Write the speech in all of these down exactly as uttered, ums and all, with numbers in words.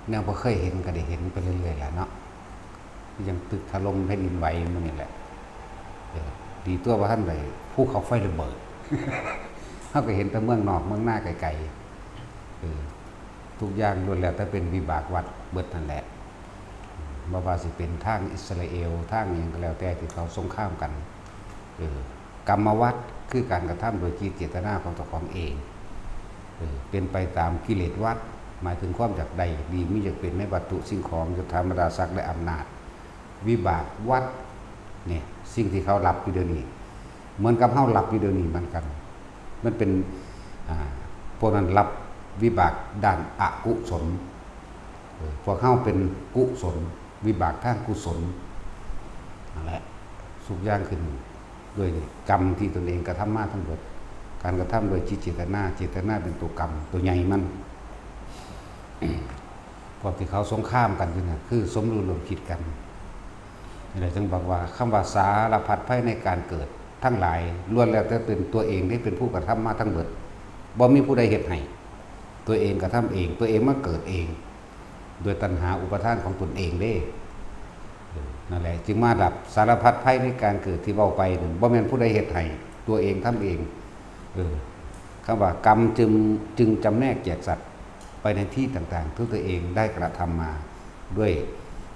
แนวบ่เคยเห็นก็ได้เห็นไปเรื่อยๆแหละเนาะ ยังตึกถล่มแผ่นดินไหวมันนี่แหละ เออ ดีตัวว่าท่านใดภูเขาไฟระเบิด เขาก็เห็นแต่เมืองนอกเมืองหน้าไกลๆ เออ ทุกอย่างล้วนแล้วแต่เป็นวิบากวัฏเบิดนั่นแหละ บ่ว่าสิเป็นทางอิสราเอล ทางอิหยังก็แล้วแต่ที่เขาสงครามกัน เออ กรรมวัฏคือการกระทำโดยจิตเจตนาของเจ้าของเอง เออ เป็นไปตามกิเลสวัฏ หมายถึงความอยากได้ดีมีอยากเป็นในวัตถุสิ่งของ ยศถาบรรดาศักดิ์และอำนาจ วิบากวัฏ เนี่ย สิ่งที่เขารับอยู่เดี๋ยวนี้ เหมือนกับเฮารับอยู่เดี๋ยวนี้เหมือนกัน มันเป็น อ่า พวกนั้นรับวิบากด้านอกุศล เออ พวกเฮาเป็นกุศล วิบากทางกุศล นั่นแหละ ทุกอย่างขึ้นด้วยกรรมที่ตนเองกระทำมาทั้งหมด การกระทำโดยจิตเจตนา เจตนาเป็นตัวกรรม ตัวใหญ่มัน พวกที่เขาสงครามกันอยู่น่ะ คือสมรู้ร่วมคิดกัน นี่แหละจึงบอกว่าคำว่าสารพัดภัยในการเกิดทั้งหลาย ล้วนแล้วแต่เป็นตัวเองที่เป็นผู้กระทำมาทั้งหมด บ่มีผู้ใดเฮ็ดให้ ตัวเองกระทำเอง ตัวเองมาเกิดเอง โดยตัณหาอุปาทานของตนเองเด้ เออ นั่นแหละ จึงมารับสารพัดภัยในการเกิดที่เว้าไปนั่น บ่แม่นผู้ใดเฮ็ดให้ ตัวเองทำเอง เออ คำว่ากรรมจึง จึงจำแนกแจกสัตว์ไปในที่ต่างๆ ที่ตัวเองได้กระทำมาด้วย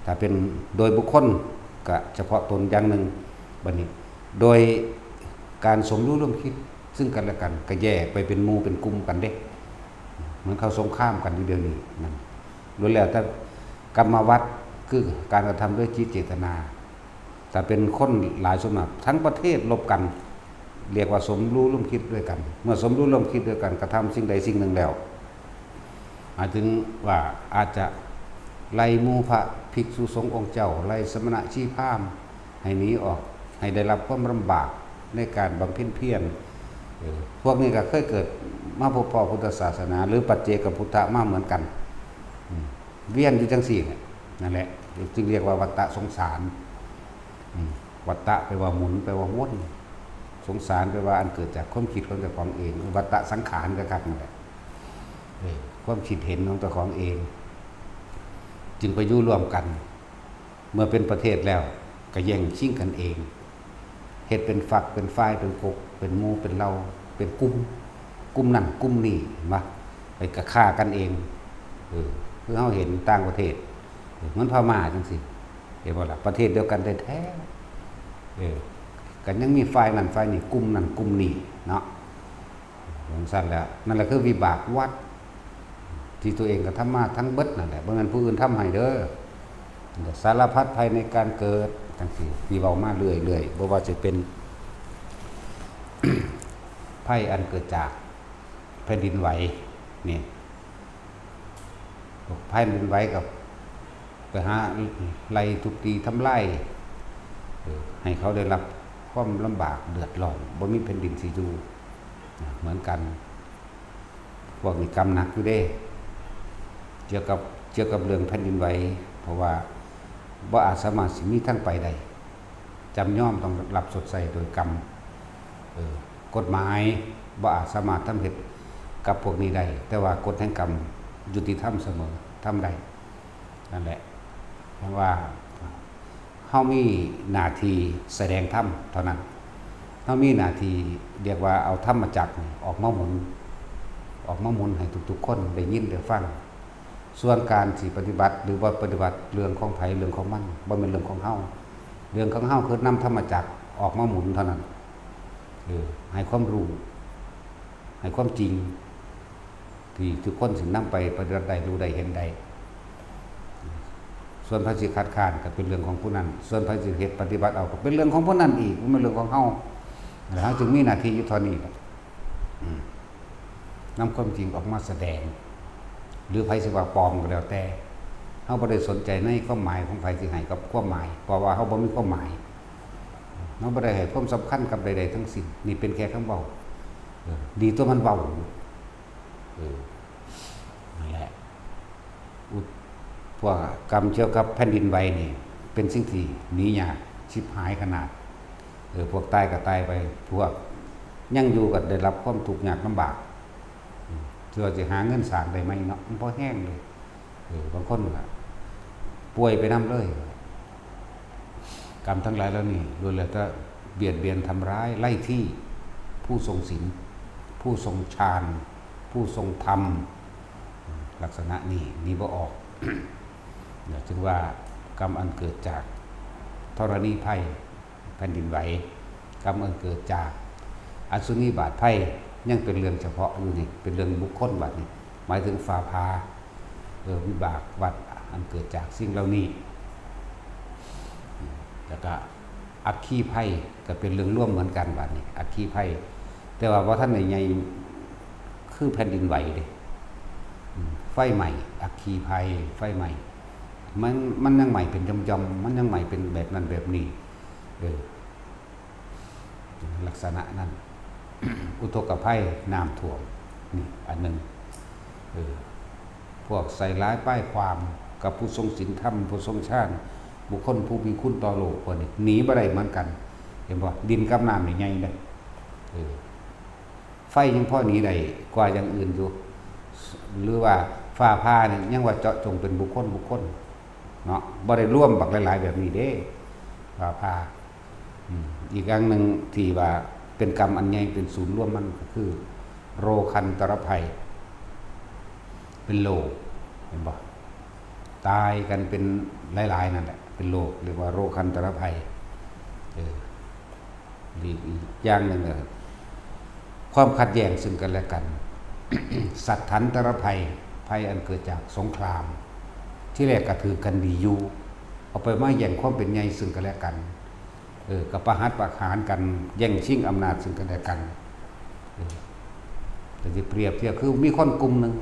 ถ้าเป็นโดยบุคคลก็เฉพาะตนอย่างหนึ่ง บัดนี้ โดยการสมรู้ร่วมคิดซึ่งกันและกัน ก็แยกไปเป็นหมู่เป็นกลุ่มกันเด้ เหมือนเขาสงครามกันอยู่เดี๋ยวนี้นั่น ล้วนแล้วแต่กรรมวัฏ คือการกระทำด้วยจิตเจตนา แต่เป็นคนหลายส่วนมากทั้งประเทศรบกัน เรียกว่าสมรู้ร่วมคิดด้วยกัน เมื่อสมรู้ร่วมคิดด้วยกันกระทำสิ่งใดสิ่งหนึ่งแล้ว หมายถึงว่าอาจจะไล่หมู่พระภิกษุสงฆ์องค์เจ้า ไล่สมณะชีพราหมณ์ให้หนีออก ให้ได้รับความลำบากในการบำเพ็ญเพียร เออ พวกนี้ก็เคยเกิดมาพบพ้อพุทธศาสนา หรือปัจเจกพุทธะมาเหมือนกัน อืม เวียนอยู่จังซี่แหละ นั่นแหละ จึงเรียกว่าวัฏฏะสงสาร อืม วัฏฏะแปลว่าหมุน แปลว่าวน สงสารแปลว่าอันเกิดจากความคิดของเจ้าของเอง วัฏฏะสังขารก็คักนั่นแหละ เออ ความคิดเห็นของเจ้าของเอง จึงไปอยู่ร่วมกัน เมื่อเป็นประเทศแล้วก็แย่งชิงกันเอง เฮ็ดเป็นฝักเป็นฝ่ายเป็นกกเป็นหมู่เป็นเหล่าเป็นกลุ่ม กลุ่มนั่นกลุ่มนี้ เห็นบ่ ไปกะฆ่ากันเอง เออ คือเฮาเห็นต่างประเทศ เออ เหมือนพม่าจังซี่ เห็นบ่ล่ะ ประเทศเดียวกันแท้ๆ เออ ก็ยังมีฝ่ายนั่นฝ่ายนี้ กลุ่มนั่นกลุ่มนี้เนาะ จังซั่นแหละ นั่นแหละคือวิบากวัฏที่ตัวเองกระทำมาทั้งเบิดนั่นแหละ บ่แม่นผู้อื่นทำให้เด้อ สารพัดภัยในการเกิดจังซี่ ที่เว้ามาเรื่อยๆ บ่ว่าจะเป็น ภัยอันเกิดจากแผ่นดินไหวนี่ แผ่นดินไหวกับไปหาไล่ทุบตีทำลาย เออ ให้เขาได้รับความลำบากเดือดร้อน บ่มีแผ่นดินสิอยู่ เหมือนกัน พวกนี้กรรมหนักอยู่เด้ เกี่ยวกับ เกี่ยวกับเรื่องแผ่นดินไหว เพราะว่าบ่อาจสามารถสิมีทางไปได้ จำยอมต้องรับชดใช้โดยกรรม เออ กฎหมายบ่อาจสามารถทำเฮ็ดกับพวกนี้ได้ แต่ว่ากฎแห่งกรรมยุติธรรมเสมอ ทำได้ นั่นแหละ เพราะว่า เฮามีหน้าที่แสดงธรรมเท่านั้น เฮามีหน้าที่เรียกว่าเอาธรรมจักรนี่ออกมาหมุน ออกมาหมุนให้ทุกๆคนได้ยินได้ฟัง ส่วนการสิปฏิบัติหรือบ่ปฏิบัติเรื่องของไผเรื่องของมัน บ่แม่นเรื่องของเฮา เรื่องของเฮาคือนำธรรมจักรออกมาหมุนเท่านั้น เออ ให้ความรู้ ให้ความจริง ที่ทุกคนสินำไปปฏิบัติได้ รู้ได้ เห็นได้ ส่วนไผสิคัดค้านก็เป็นเรื่องของผู้นั้น ส่วนไผสิเฮ็ดปฏิบัติเอาก็เป็นเรื่องของผู้นั้นอีก บ่แม่นเรื่องของเฮา แล้วเฮาจึงมีหน้าที่อยู่เท่านี้ล่ะ อืม นำความจริงออกมาแสดง หรือไผสิว่าปลอมก็แล้วแต่ เฮาบ่ได้สนใจในความหมายของไผสิให้กับความหมาย เพราะว่าเฮาบ่มีความหมาย เฮาบ่ได้ให้ความสำคัญกับใดๆทั้งสิ้น นี่เป็นแค่คำเว้า เออ ดีตัวมันเว้า เออ นั่นแหละ อุด พวกกรรมเกี่ยวกับแผ่นดินไหวนี่ เป็นสิ่งที่หนียาก ชิบหายขนาด เออ พวกตายก็ตายไป พวกยังอยู่ก็ได้รับความทุกข์ยากลำบาก อืม เพื่อสิหาเงินสร้างได้ไหมเนาะ มันบ่แฮงเลย เออบางคนก็ป่วยไปนำเลย กรรมทั้งหลายเหล่านี้ล้วนแล้วแต่เบียดเบียนทำร้ายไล่ที่ผู้ทรงศีล ผู้ทรงฌาน ผู้ทรงธรรม ลักษณะนี้หนีบ่ออก เนี่ยจึงว่ากรรมอันเกิดจากธรณีภัย แผ่นดินไหว กรรมอันเกิดจากอสุนีบาตภัย ยังเป็นเรื่องเฉพาะอยู่นี่ เป็นเรื่องบุคคลบัดนี้ หมายถึงฟ้าผ่า เออ วิบากวัฏอันเกิดจากสิ่งเหล่านี้ แล้วก็อัคคีภัยก็เป็นเรื่องรวมเหมือนกันบัดนี้ อัคคีภัย แต่ว่าบ่ทันได้ใหญ่คือแผ่นดินไหวเด้ อืม ไฟไหม้ อัคคีภัย ไฟไหม้ มัน มันยังไหม้เป็นหย่อมๆ มันยังไหม้เป็นแบบนั้นแบบนี้ เออ ลักษณะนั้น อุทกภัย น้ำท่วม นี่อันหนึ่ง เออ พวกใส่ร้ายป้ายความกับผู้ทรงศีลธรรม ผู้ทรงฌาน บุคคลผู้มีคุณต่อโลก พวกนี้หนีบ่ได้เหมือนกัน เห็นบ่ ดินกับน้ำนี่ใหญ่เด้อ เออ ไฟยังพอหนีได้กว่าอย่างอื่นอยู่ หรือว่าฟ้าผ่านี่ยังว่าเจาะจงเป็นบุคคลบุคคลเนาะ บ่ได้รวมบักหลายๆแบบนี้เด้ ฟ้าผ่า อืม อีกอย่างหนึ่งที่ว่าเป็นกรรมอันใหญ่เป็นศูนย์รวมมันก็คือ โรคันตรภัย เป็นโรค เห็นบ่ ตายกันเป็นหลายๆนั่นแหละ เป็นโรค เรียกว่าโรคันตรภัย เออ อีกอย่างหนึ่งก็ความขัดแย้งซึ่งกันและกัน สัตถันตรภัย ภัยอันเกิดจากสงคราม ที่แรกก็ถือกันดีอยู่ เอาไปมาแย่งความเป็นใหญ่ซึ่งกันและกัน เออ ก็ประหัตประหารกัน แย่งชิงอำนาจซึ่งกันและกัน เออ แต่ที่เปรียบเทียบคือมีคนกลุ่มหนึ่ง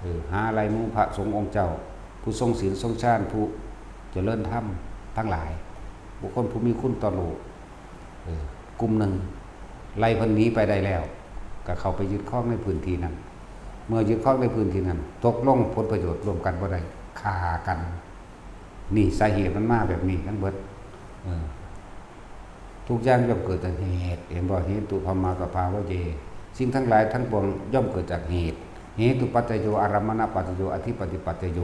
เออ หาไล่หมู่พระสงฆ์องค์เจ้า ผู้ทรงศีลทรงฌาน ผู้เจริญธรรมทั้งหลาย บุคคลผู้มีคุณต่อโลก เออ กลุ่มหนึ่ง ไล่เพิ่นหนีไปได้แล้ว ก็เข้าไปยึดครองในพื้นที่นั้น เมื่อยึดครองในพื้นที่นั้น ตกลงผลประโยชน์ร่วมกันบ่ได้ ฆ่ากัน นี่สาเหตุมันมาแบบนี้ทั้งเบิด เออ ทุกอย่างย่อมเกิดจากเหตุ เห็นบ่ เหตุ ตุพมมาสภาวะเย สิ่งทั้งหลายทั้งปวงย่อมเกิดจากเหตุ เหตุปัจจโย อารัมมณปัจจโย อธิปติปัจจโย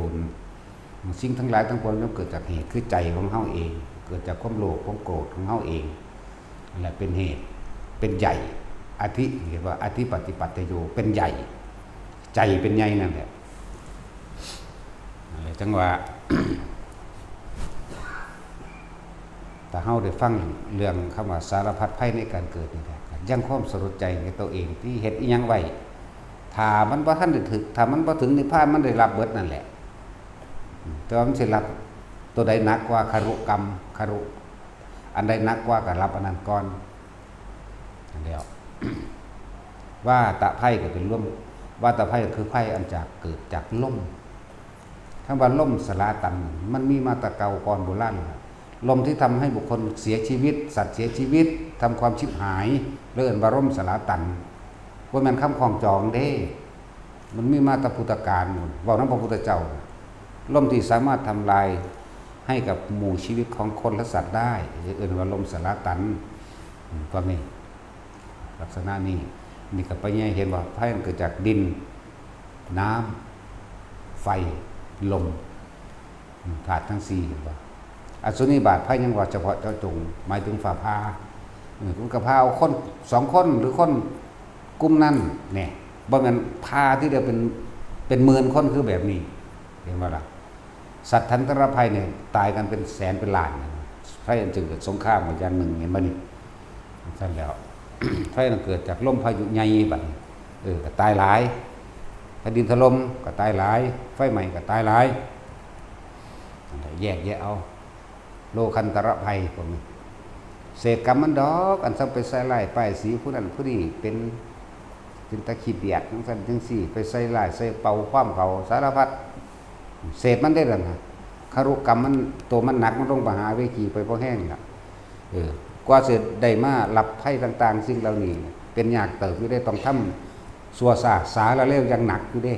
สิ่งทั้งหลายทั้งปวงย่อมเกิดจากเหตุ คือใจของเฮาเอง เกิดจากความโลภความโกรธของเฮาเอง นั่นแหละเป็นเหตุ เป็นใหญ่ อธิเรียกว่าอธิปติปัจจโย เป็นใหญ่ ใจเป็นใหญ่นั่นแหละ นั่นแหละจังว่า ถ้าเฮาได้ฟังเรื่องคำว่าสารพัดภัยในการเกิดนี่นะ ยังความสลดใจในตัวเองที่เฮ็ดอิหยังไว้ ถ้ามันบ่ทันได้ถึก ถ้ามันบ่ถึงนิพพาน มันได้รับเบิดนั่นแหละ แต่ว่ามันสิรับตัวใดหนักกว่า คารุกรรม คารุ อันใดหนักกว่าก็รับอันนั้นก่อน อันเดียว วาตภัยก็เป็นลม วาตภัยก็คือภัยอันจากเกิดจากลม คำว่าลมสลาตัน มันมีมาแต่เก่าก่อนโบราณแล้ว ลมที่ทำให้บุคคลเสียชีวิต สัตว์เสียชีวิต ทำความชิบหาย เรียกว่าลมสลาตัน บ่แม่นคำคล้องจองเด้ มันมีมาแต่พุทธกาล เว้านำพระพุทธเจ้า ลมที่สามารถทำลายให้กับหมู่ชีวิตของคนและสัตว์ได้ เอิ้นว่าลมสลาตัน อืม พวกนี้ ลักษณะนี้ นี่ก็ไปแยกเห็นว่าภัยมันเกิดจากดิน น้ำ ไฟ ลม อืม ธาตุทั้งสี่ เห็นบ่ อสุนิบาตภัยยังว่าเฉพาะเจาะจง หมายถึงฟ้าผ่า เออ มันก็ผ่าเอาคนสองคนหรือคนกลุ่มนั้น เนี่ย บ่แม่นผ่าทีเดียวเป็น เป็นหมื่นคนคือแบบนี้ เห็นบ่ล่ะ สัตว์ทันตรภัยเนี่ยตายกันเป็นแสนเป็นล้านนะ ภัยอันจึงเกิดสงครามมาอย่างหนึ่ง เห็นบ่นี่ ซั่นแล้ว ภัยนั้นเกิดจากลมพายุใหญ่บัดนี้ เออ ก็ตายหลาย แผ่นดินถล่มก็ตายหลาย ไฟไหม้ก็ตายหลาย นั่นแหละ แยกแยะเอา โลคันตรภัยพวกนี้ เศษกรรมมันดอก อันซ้ำไปใส่ร้ายป้ายสีผู้นั้นผู้นี้ เป็น เป็นตาขี้เดียดจังซั่นจังซี่ ไปใส่ร้ายใส่เป่าความเขาสารพัด เศษมันได้แล้วนะ คารุกรรมมัน ตัวมันหนัก มันลงมหาเวจีไปพอแห้งละ เออ กว่าสิได้มารับภัยต่างๆ สิ่งเหล่านี้ เป็นยากเติบอยู่เด้ ต้องทำ ชั่วซาสาละเลวอย่างหนักอยู่เด้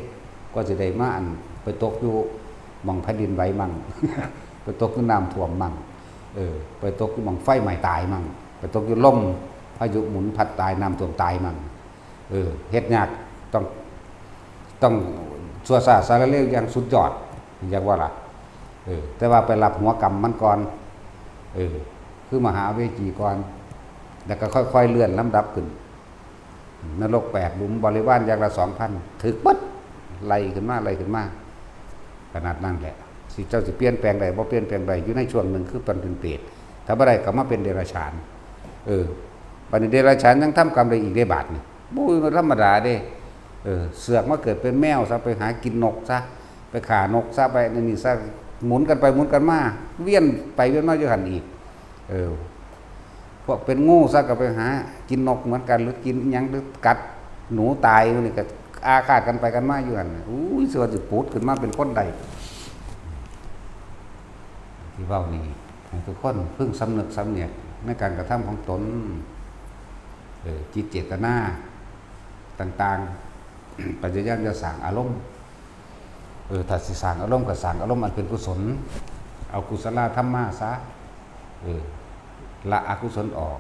กว่าสิได้มาอัน ไปตกอยู่หม่องแผ่นดินไหวมั่ง ไปตกอยู่น้ำท่วมมั่ง เออ ไปตกอยู่หม่องไฟไหม้ตายมั่ง ไปตกอยู่ลมพายุหมุนพัดตาย น้ำท่วมตายมั่ง เออ เฮ็ดยาก ต้อง ต้อง ชั่วช้าช้าเร็วอย่างสุดยอด อยากว่าล่ะ เออ แต่ว่าไปรับหัวกรรมมันก่อน เออ คือมหาเวจีก่อน แล้วก็ค่อยๆเลื่อนลำดับขึ้น นรกแปดหลุม บริวารอย่างละสองพัน ถืกเบิด ไล่ขึ้นมา ไล่ขึ้นมา ขนาดนั้นแหละ สิเจ้าสิเปลี่ยนแปลงได้บ่เปลี่ยนแปลงได้ อยู่ในช่วงหนึ่งคือตอนเป็นเปรต ถ้าบ่ได้ก็มาเป็นเดรัจฉาน เออ บัดนี้เดรัจฉานยังทำกรรมได้อีกเด้บาดนี่ บ่ธรรมดาเด้ เออ เสือกมาเกิดเป็นแมวซะ ไปหากินนกซะ ไปฆ่านกซะ ไปนั่นนี่ซะ หมุนกันไปหมุนกันมา เวียนไปเวียนมาอยู่หั่นอีก เออ พวกเป็นงูซะก็ไปหากินนกเหมือนกัน หรือกินอิหยัง หรือกัดหนูตาย นี่ก็อาฆาตกันไปกันมาอยู่หั่น อุ้ย สิว่าสิปูดขึ้นมาเป็นคนได้ ที่เว้านี่ ให้ทุกคนพึงสำนึกสำเนียกในการกระทำของตน เออ จิตเจตนาต่างๆ พยายามจะสร้างอารมณ์ เออ ถ้าสิสร้างอารมณ์ก็สร้างอารมณ์อันเป็นกุศล เอากุศลธรรมมาซะ เออ ละอกุศลออก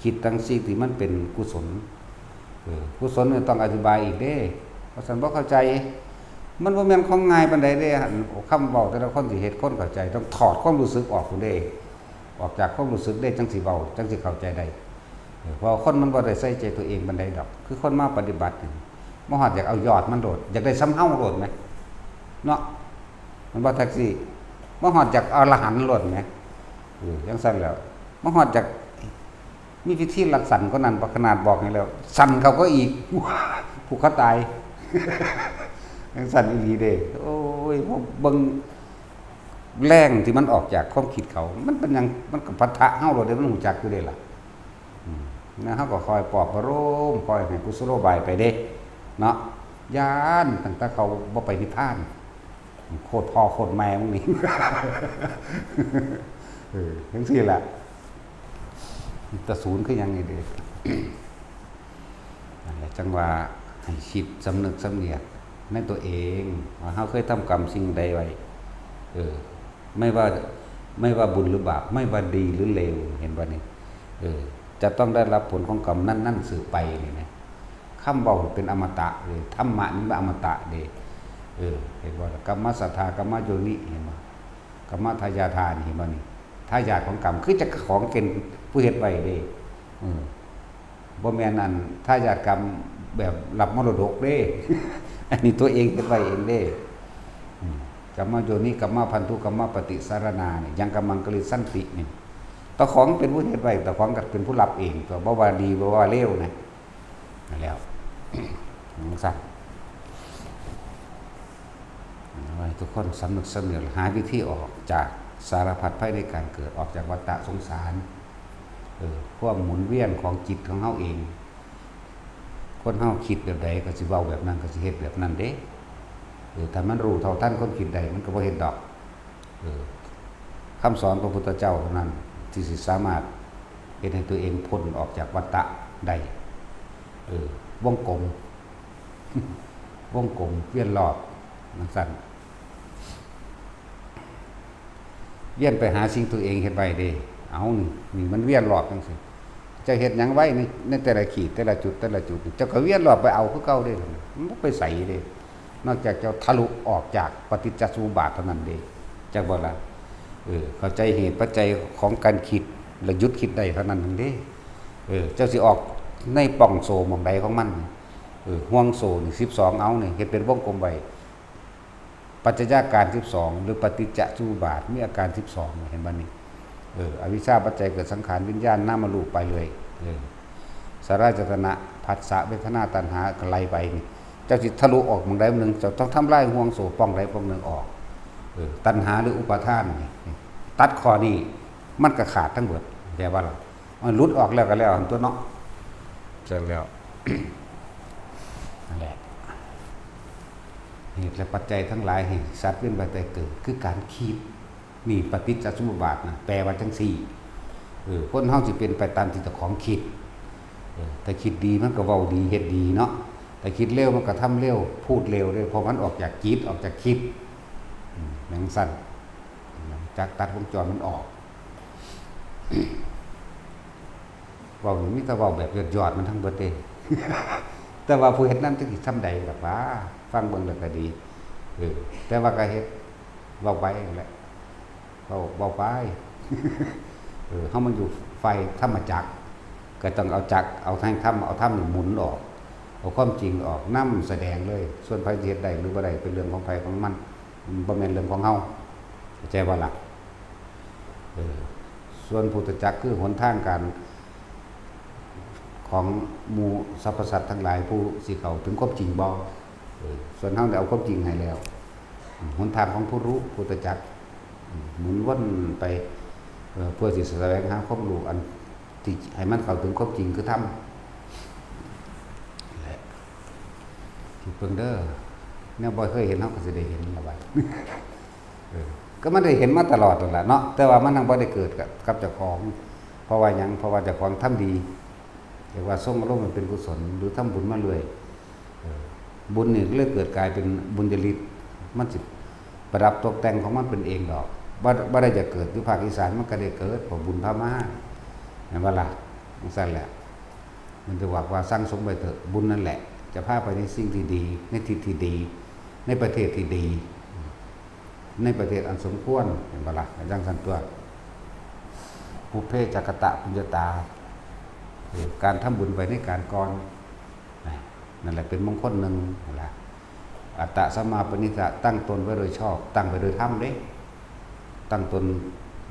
คิดทั้งสิ่งที่มันเป็นกุศล เออ กุศลเนี่ยต้องอธิบายอีกเด้ เพราะฉันบ่เข้าใจ มันบ่แม่นของง่ายปานใดเด้ คำเว้าแต่ละคนสิเฮ็ดคนเข้าใจ ต้องถอดความรู้สึกออกพุ้นเด้ ออกจากความรู้สึกเด้ จั่งสิเว้า จั่งสิเข้าใจได้ เออ เพราะคนมันบ่ได้ใส่ใจตัวเองปานใดดอก คือคนมาปฏิบัตินี่ มาฮอดอยากเอายอดมันโลด อยากได้ส่ำเฮาโลดแหม เนาะ มันบ่แท็กซี่ มาฮอดอยากเอาอรหันต์โลดแหม เออ จั่งซั่นแหล้ว มาฮอดอยากมีพิธีรักสันกว่านั้น ขนาดบอกให้แล้ว สั่นเขาก็อีก ผู้เขาตาย จั่งซั่นอีหลีเด้ โอ้ย พวกเบิ่งแรงที่มันออกจากความคิดเขา มันเป็นหยัง มันก็ปะทะเฮาโลดเด้ มันรู้จักอยู่เด้ล่ะ อืม นะ เฮาก็คอยปลอบประโลม คอยให้กุศโลบายไปเด้ เนาะ ย้านตั้งแต่เขาบ่ไปนิพพาน โคตรพ่อโคตรแม่มึงนี่ เออ จั่งซี้แหละ ตะศูนย์คือหยังนี่เด้ นั่นแหละ จั่งว่าให้คิดสำนึกสำเนียกในตัวเอง ว่าเฮาเคยทำกรรมสิ่งใดไว้ เออ ไม่ว่า ไม่ว่าบุญหรือบาป ไม่ว่าดีหรือเลว เห็นบ่นี่ เออ จะต้องได้รับผลของกรรมนั้นๆสืบไปนี่นะ คำเว้าเป็นอมตะเด้ ธรรมะนี่มันอมตะเด้ เออ เห็นบ่ล่ะ กรรมสัทธา กรรมโยนิ เห็นบ่ กรรมทายาทานี่ เห็นบ่นี่ ทายาทของกรรม คือเจ้าของเป็นผู้เฮ็ดไว้เด้ เออ บ่แม่นอันทายาทกรรมแบบรับมรดกเด้ อันนี้ตัวเองเฮ็ดไว้เองเด้ อืม กรรมโยนิ กรรมพันธุ กรรมปฏิสารณานี่ ยังกรรมังกริสสันตินี่ เจ้าของเป็นผู้เฮ็ดไว้ เจ้าของก็เป็นผู้รับเอง ตัวบ่ว่าดีบ่ว่าเลวนะ นั่นแหล้ว จั่งซั้น ให้ทุกคนสำนึกสำเนียก หาวิธีออกจากสารพัดภัยในการเกิด ออกจากวัฏฏะสงสาร เออ ความหมุนเวียนของจิตของเฮาเอง คนเฮาคิดแบบใดก็สิเว้าแบบนั้น ก็สิเฮ็ดแบบนั้นเด้ เออ ถ้ามันรู้เท่าทันคนคิดได้ มันก็บ่เฮ็ดดอก เออ คำสอนของพระพุทธเจ้าเท่านั้น ที่สิสามารถเฮ็ดให้ตัวเองพ้นออกจากวัฏฏะได้ เออ วงกลม วงกลมเวียนรอบ จั่งซั้น เวียนไปหาสิ่งตัวเองเฮ็ดไว้เด้ เอานี่ นี่มันเวียนรอบจั่งซี้ เจ้าเฮ็ดหยังไว้ใน ในแต่ละขีด แต่ละจุด แต่ละจุด เจ้าก็เวียนรอบไปเอาคือเก่าเด้ มันบ่ไปไสเด้ นอกจากเจ้าทะลุออกจากปฏิจจสมุปบาทเท่านั้นเด้ จักบ่ล่ะ เออ เข้าใจเหตุปัจจัยของการคิด แล้วหยุดคิดได้เท่านั้นเด้ เออ เจ้าสิออกในป่องโซ่หม่องใดของมัน เออ ห่วงโซ่นี่ สิบสอง เอานี่ เฮ็ดเป็นวงกลมไว้ ปัจจัยอาการ สิบสอง หรือปฏิจจสมุปบาท มีอาการ สิบสอง เห็นบ่นี่ เออ อวิชชาปัจจัยเกิดสังขาร วิญญาณ นามรูป ไปเลย เออ สลายตนะ ผัสสะ เวทนา ตัณหา ก็ไล่ไปนี่ เจ้าสิทะลุออกหม่องใดหม่องหนึ่ง เจ้าต้องทำลายห่วงโซ่ป่องใดป่องหนึ่งออก เออ ตัณหาหรืออุปาทานนี่ ตัดข้อนี้ มันก็ขาดทั้งเบิด แปลว่าล่ะ มันหลุดออกแล้วก็แล้วหั่นตั๊วเนาะ จั่งแล้ว นั่นแหละ เหตุและปัจจัยทั้งหลายให้สัตว์เวียนว่ายตายเกิด คือการคิด นี่ปฏิจจสมุปบาทนะ แปลว่าจั่งซี้ เออ คนเฮาสิเป็นไปตามที่เจ้าของคิด เออ ถ้าคิดดีมันก็เว้าดี เฮ็ดดีเนาะ ถ้าคิดเลวมันก็ทำเลว พูดเลวเด้ เพราะมันออกจากจิต ออกจากคิด อืม จั่งซั้น จักตัดวงจรมันออก เว้านี่มีแต่เว้าแบบยอดๆมันทั้งเบิดเด้ แต่ว่าผู้เฮ็ดนำจักสิซ่ำใดล่ะหวา ฟังเบิ่งแล้วก็ดี เออ แต่ว่าก็เฮ็ด เว้าไปนั่นแหละ เว้า เว้าไป เออ เฮามันอยู่ฝ่ายธรรมจักร ก็ต้องเอาจักร เอาแห่งธรรม เอาธรรมนี่หมุนออก เอาความจริงออกนำแสดงเลย ส่วนไผสิเฮ็ดได้หรือบ่ได้ เป็นเรื่องของไผของมัน บ่แม่นเรื่องของเฮา เข้าใจบ่ล่ะ? เออ ส่วนพุทธจักรคือหนทางการ ของหมู่สรรพสัตว์ทั้งหลายผู้สิเข้าถึงความจริงบ่ เออ ส่วนเฮาได้เอาความจริงให้แล้ว หนทางของผู้รู้พุทธจักร หมุนวนไป เอ่อ เพื่อสิแสวงหาความรู้อันที่ให้มันเข้าถึงความจริงคือธรรม แหละ คิดเบิ่งเด้อ แนวบ่เคยเห็นเฮาก็สิได้เห็นละบัด เออ ก็มันได้เห็นมาตลอดนั่นแหละเนาะ แต่ว่ามันยังบ่ได้เกิดกับ กับเจ้าของ เพราะว่าหยัง เพราะว่าเจ้าของทำดี เรียกว่าทรงอารมณ์ให้เป็นกุศล หรือทำบุญมาเรื่อย เออ บุญนี่ก็เลยเกิดกลายเป็นบุญญาฤทธิ์ มันสิประดับตกแต่งของมันเป็นเองดอก บ่ บ่ได้จะเกิดอยู่ภาคอีสาน มันก็ได้เกิด เพราะบุญพามา แม่นบ่ล่ะ? จั่งซั้นแหละ มันจะบอกว่าสั่งสมไว้เถอะ บุญนั่นแหละ จะพาไปในสิ่งที่ดี ในทิศที่ดี ในประเทศที่ดี ในประเทศอันสมควร แม่นบ่ล่ะ? จั่งซั้นตั๊ว ปุพเพจะกตปุญญาตา เออ การทำบุญไว้ในการก่อน นั่นแหละเป็นมงคลหนึ่ง นั่นแหละ อัตตะสัมมาปณิธะ ตั้งตนไว้โดยชอบ ตั้งไว้โดยธรรมเด้ ตั้งตน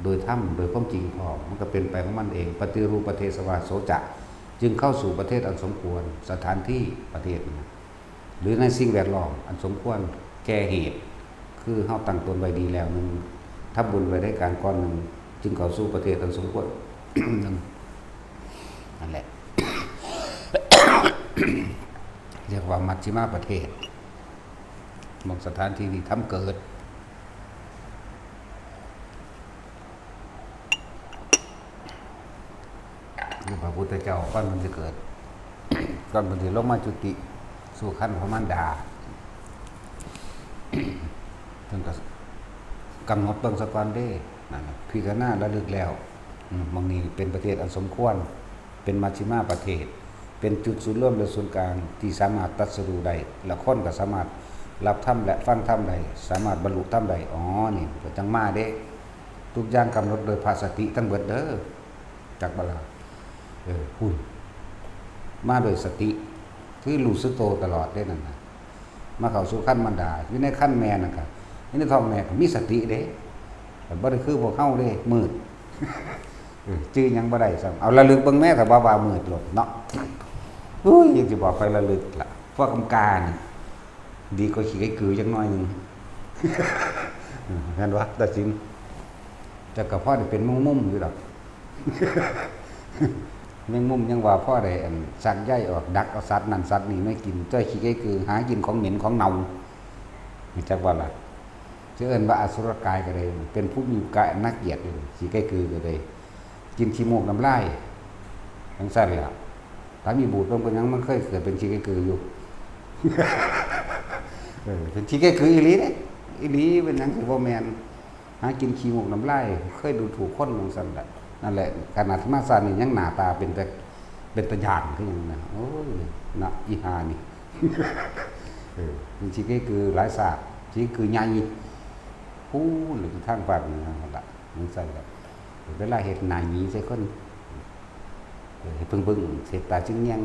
โดยธรรม โดยความจริงพร้อม มันก็เป็นไปของมันเอง ปฏิรูปประเทศวาโสจะ จึงเข้าสู่ประเทศอันสมควร สถานที่ประเทศนะ หรือในสิ่งแวดล้อมอันสมควรแก่เหตุ คือเฮาตั้งตนไว้ดีแล้วหนึ่ง ทำบุญไว้ในการก่อนหนึ่ง จึงเข้าสู่ประเทศอันสมควร หนึ่ง นั่นแหละ เรียกว่ามัชฌิมาประเทศ หม่องสถานที่ที่ธรรมเกิด คือพระพุทธเจ้าก่อนเพิ่นสิเกิด ก่อนเพิ่นสิลงมาจุติสู่ครรภ์พระมารดา เพิ่นก็กำหนดเบิ่งซะก่อนเด้ นั่นน่ะ พิจารณาระลึกแล้ว อืม หม่องนี้เป็นประเทศอันสมควร เป็นมัชฌิมาประเทศ เป็นจุดศูนย์รวมและศูนย์กลางที่สามารถตรัสรู้ได้ และคนก็สามารถรับธรรมและฟังธรรมได้ สามารถบรรลุธรรมได้ อ๋อ นี่ก็จั่งมาเด้ ทุกอย่างกำหนดโดยพระสติทั้งเบิดเด้อ จักบ่ล่ะ เออ พุ้น มาโดยสติ คือรู้สึกโตตลอดเด้นั่นน่ะ มาเข้าสู่ครรภ์มารดา อยู่ในครรภ์แม่นั่นก็ อยู่ในท้องแม่ก็มีสติเด้ แต่บ่ได้คือพวกเฮาเด้ มืด เออ จื่อหยังบ่ได้ซ้ำ เอาระลึกเบิ่งแม่ก็บ่ว่ามืดโลดเนาะ อุ้ย ยังสิบอกไประลึกล่ะ พวกกำกานี่ ดีกว่าขี้ไก่กือจักหน่อยหนึ่ง เห็นบ่ ตาสิน แต่ก็พอได้เป็นแมงมุมอยู่ดอก แมงมุมยังว่าพอได้อันซักใยออก ดักเอาสัตว์นั่นสัตว์นี่มากิน แต่ขี้ไก่กือหากินของเหม็นของเน่า รู้จักบ่ล่ะ? จะเอิ้นว่าอสุรกายก็ได้ เป็นผู้มีกายอันน่าเกลียดอยู่ ขี้ไก่กือก็ได้ กินขี้มูกน้ำลาย จั่งซั้นแหละ ถ้ามีบุตรเพิ่นเป็นหยัง มันเคยเกิดเป็นขี้ไก่กืออยู่ เออ เป็นขี้ไก่กืออีหลีเด้ อีหลี เป็นหยังสิบ่แม่น หากินขี้มูกน้ำลาย เคยดูถูกคนจั่งซั้นแหละ นั่นแหละ ขนาดมาซานี่ยังหน้าตาเป็นแต่ เป็นตาย้านคือหยังนะ โอ้ย นะ อีห่านี่ เออ มันขี้ไก่กือหลายซาก ขี้ไก่กือใหญ่ พู้นเลยทางภาคเหนือนั่นล่ะ จั่งซั้นแหละ เวลาเฮ็ดหน้าหยีใส่คน เออ เฮ็ดเบิ่งๆ เฮ็ดตาจึงแยง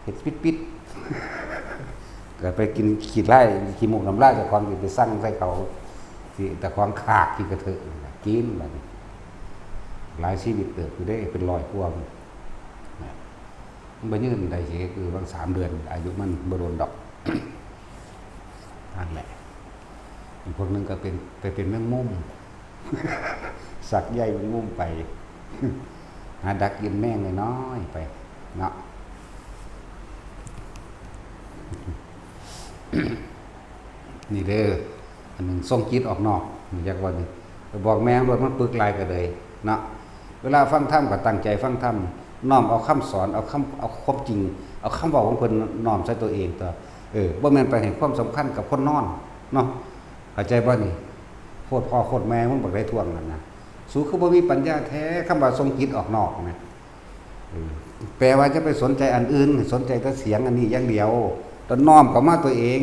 เฮ็ดปิดๆ ก็ไปกินขี้ไล่ ขี้มูกน้ำลายเจ้าของ สิไปสั่งใส่เขา สิแต่ของขากขี้กระเทอะ กินบัดนี้ หลายชีวิตเติบอยู่เด้ เป็นร้อยกว่า นะ มันบ่ยืนได้สิ คือว่าสามเดือน อายุมันบ่โดนดอก นั่นแหละ อีกพวกหนึ่งก็เป็น ไปเป็นแมงมุม สักใยแมงมุมไป หาดักกินแมงน้อยๆไป เนาะ นี่เด้อ อันหนึ่งส่งจิตออกนอก รู้จักบ่นี่ ไปบอกแม่งโลด มันปึกหลายก็เลย เนาะ เวลาฟังธรรมก็ตั้งใจฟังธรรม น้อมเอาคำสอน เอาคำ เอาความจริง เอาคำเว้าของเพิ่นน้อมใส่ตัวเองตั๊ว เออ บ่แม่นไปให้ความสำคัญกับคนนอน เนาะ เข้าใจบ่นี่? โคตรพ่อโคตรแม่มึงบักได้ท่วงนั่นนะ สูคือบ่มีปัญญาแท้ คำว่าส่งจิตออกนอกนะ เออ แปลว่าจะไปสนใจอันอื่น สนใจแต่เสียงอันนี้อย่างเดียว แล้วน้อมเข้ามาตัวเอง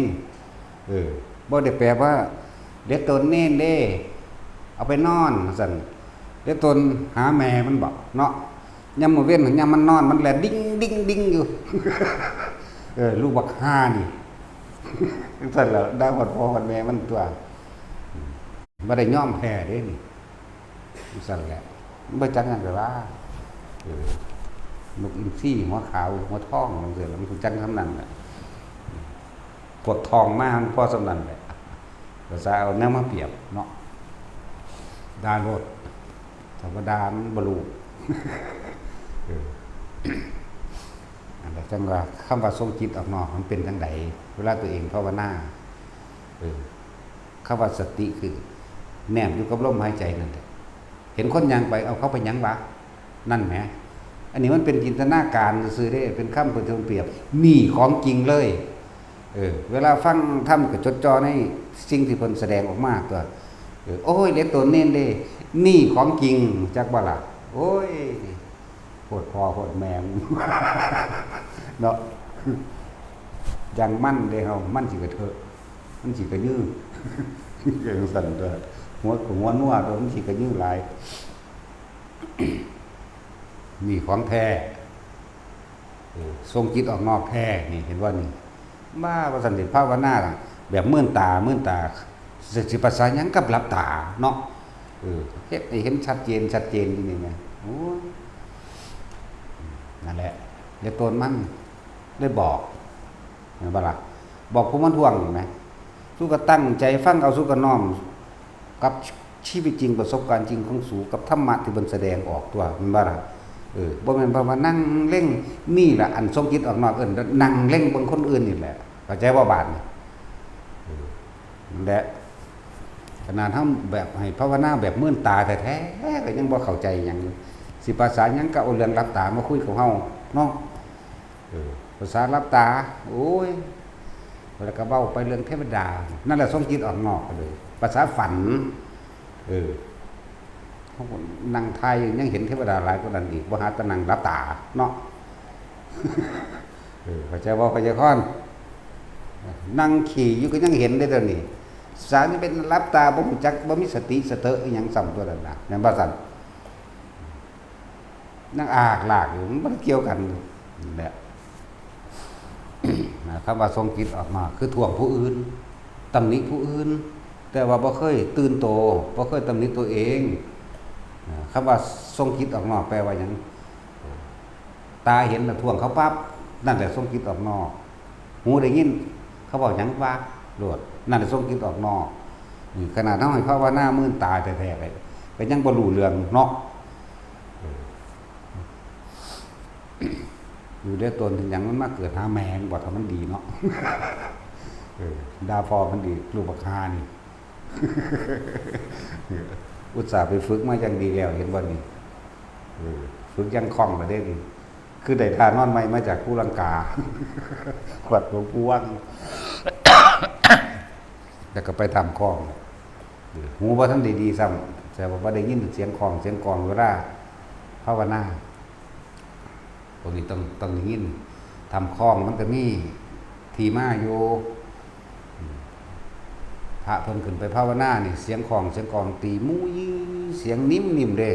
เออ บ่ได้แปลว่า เดี๋ยวตนเน้นเด้ เอาไปนอนซั่น เดี๋ยวตนหาแม่มันบอกเนาะ ยามมื้อเว็น ยามมันนอน มันแล่นดิ้ง ดิ้ง ดิ้งอยู่ เออ ลูกบักห่านี่ ซั่นแหละ ด่าฮอดพ่อฮอดแม่มันตัว บ่ได้ยอมแพ้เด้นี่ ซั่นแหละ มันบ่จักหยังก็ว่า เออ นกอินทรีหัวขาวหัวทองจังซี่ล่ะ มันก็จักส่ำนั้นแหละ พวกทองมามันพอส่ำนั้นแหละ ภาษาเอาแนวมาเปรียบเนาะ ด่าโลด ธรรมดามันบ่รู้ เออ อันนั้นจั่งว่า คำว่าส่งจิตออกนอกมันเป็นจั่งใด เวลาตัวเองภาวนา เออ คำว่าสติคือ แนมอยู่กับลมหายใจนั่นแหละ เห็นคนย่างไป เอา เขาไปหยังวะ นั่นแหม อันนี้มันเป็นจินตนาการซื่อๆเด้ เป็นคำเปรียบเทียบ นี่ของจริงเลย เออ เวลาฟังธรรมก็จดจ่อในสิ่งที่เพิ่นแสดงออกมาตัว เออ โอ้ย เหลือตนเน้นเด้ นี่ของจริง จักบ่ล่ะ โอ้ย โพดพ่อโพดแม่ เนาะ จั่งมันเด้เฮา มันสิกระเทอะ มันสิกระยื้อ จั่งซั่นตัว หัว หัวนัวตัว มันสิกระยื้อหลาย นี่ของแท้ เออ ส่งจิตออกนอกแท้ นี่ เห็นบ่นี่ ว่า ว่าซั่นสิภาวนาล่ะ แบบเมินตา เมินตา สิ สิภาษาหยังกับหลับตาเนาะ เออ เฮ็ดให้เห็นชัดเจน ชัดเจนอยู่นี่แหม โอ้ย นั่นแหละ เดี๋ยวตนมันได้บอก แม่นบ่ล่ะ บอกผู้มันทวงแหม สูก็ตั้งใจฟังเอา สูก็น้อมกับชีวิตจริง ประสบการณ์จริงของสู กับธรรมะที่เพิ่นแสดงออกตัว แม่นบ่ล่ะ เออ บ่แม่นว่ามานั่งเล็ง นี่ล่ะ อันส่งจิตออกนอก เอิ้นนั่งเล็งเบิ่งคนอื่นนี่แหละ เข้าใจบ่บาดนี้ เออ นั่นแหละ ขนาดเฮาแบบให้ภาวนาแบบเมินตาแท้ๆ ก็ยังบ่เข้าใจหยังอยู่ สิภาษาหยังก็เอาเรื่องหลับตามาคุยกับเฮาเนาะ เออ ภาษาหลับตา โอ้ย แล้วก็เว้าไปเรื่องเทวดา นั่นแหละส่งจิตออกนอกไปเลย ภาษาฝัน เออ เฮาก็นั่งทายยังเห็นเทวดาหลายกว่านั้นอีก บ่หาแต่นั่งหลับตาเนาะ เออ เข้าใจบ่ เข้าใจคอน นั่งขี้อยู่ก็ยังเห็นได้เท่านี้ สารนี่เป็นหลับตา บ่รู้จัก บ่มีสติสะเตอะอิหยังซ้ำตัวนั้นน่ะ แม่นบ่ซั่น นั่งอากลากอยู่ มันบ่ได้เกี่ยวกัน นั่นแหละ คำว่าส่งจิตออกนอก คือท่วงผู้อื่น ตำหนิผู้อื่น แต่ว่าบ่เคยตื่นโต บ่เคยตำหนิตัวเอง คำว่าส่งจิตออกนอกแปลว่าหยัง ตาเห็นแล้วท่วงเขาปั๊บ นั่นแหละส่งจิตออกนอก หูได้ยิน เขาเว้าหยังวะ โลด นั่นแหละส่งจิตออกนอก นี่ขนาดเฮาให้ภาวนาเมินตาแท้ๆ ก็ยังบ่รู้เรื่องเนาะ เออ อยู่เด้อตน ถึงหยังมันมาเกิดหาแม่ง บ่ถ้ามันดีเนาะ เออ ด่าพ่อมันดี ลูกบักห่านี่ อุตส่าห์ไปฝึกมาอย่างดีแล้ว เห็นบ่นี่ เออ ฝึกอย่างคล่องแล้วเด้นี่ คือได้ท่านอนใหม่มาจากภูลังกา วัดหลวงปู่วัง แล้วก็ไปถ้ำคลอง เออ หูบ่ทันได้ดีซ้ำ แต่ว่าบ่ได้ยินเสียงคลองเสียงกลองเวลาภาวนา พวกนี้ต้อง ต้องได้ยิน ถ้ำคลองมันก็มีที่มาอยู่ พระเพิ่นขึ้นไปภาวนานี่ เสียงคลองเสียงกลองตีมุ้ย เสียงนิ่มๆเด้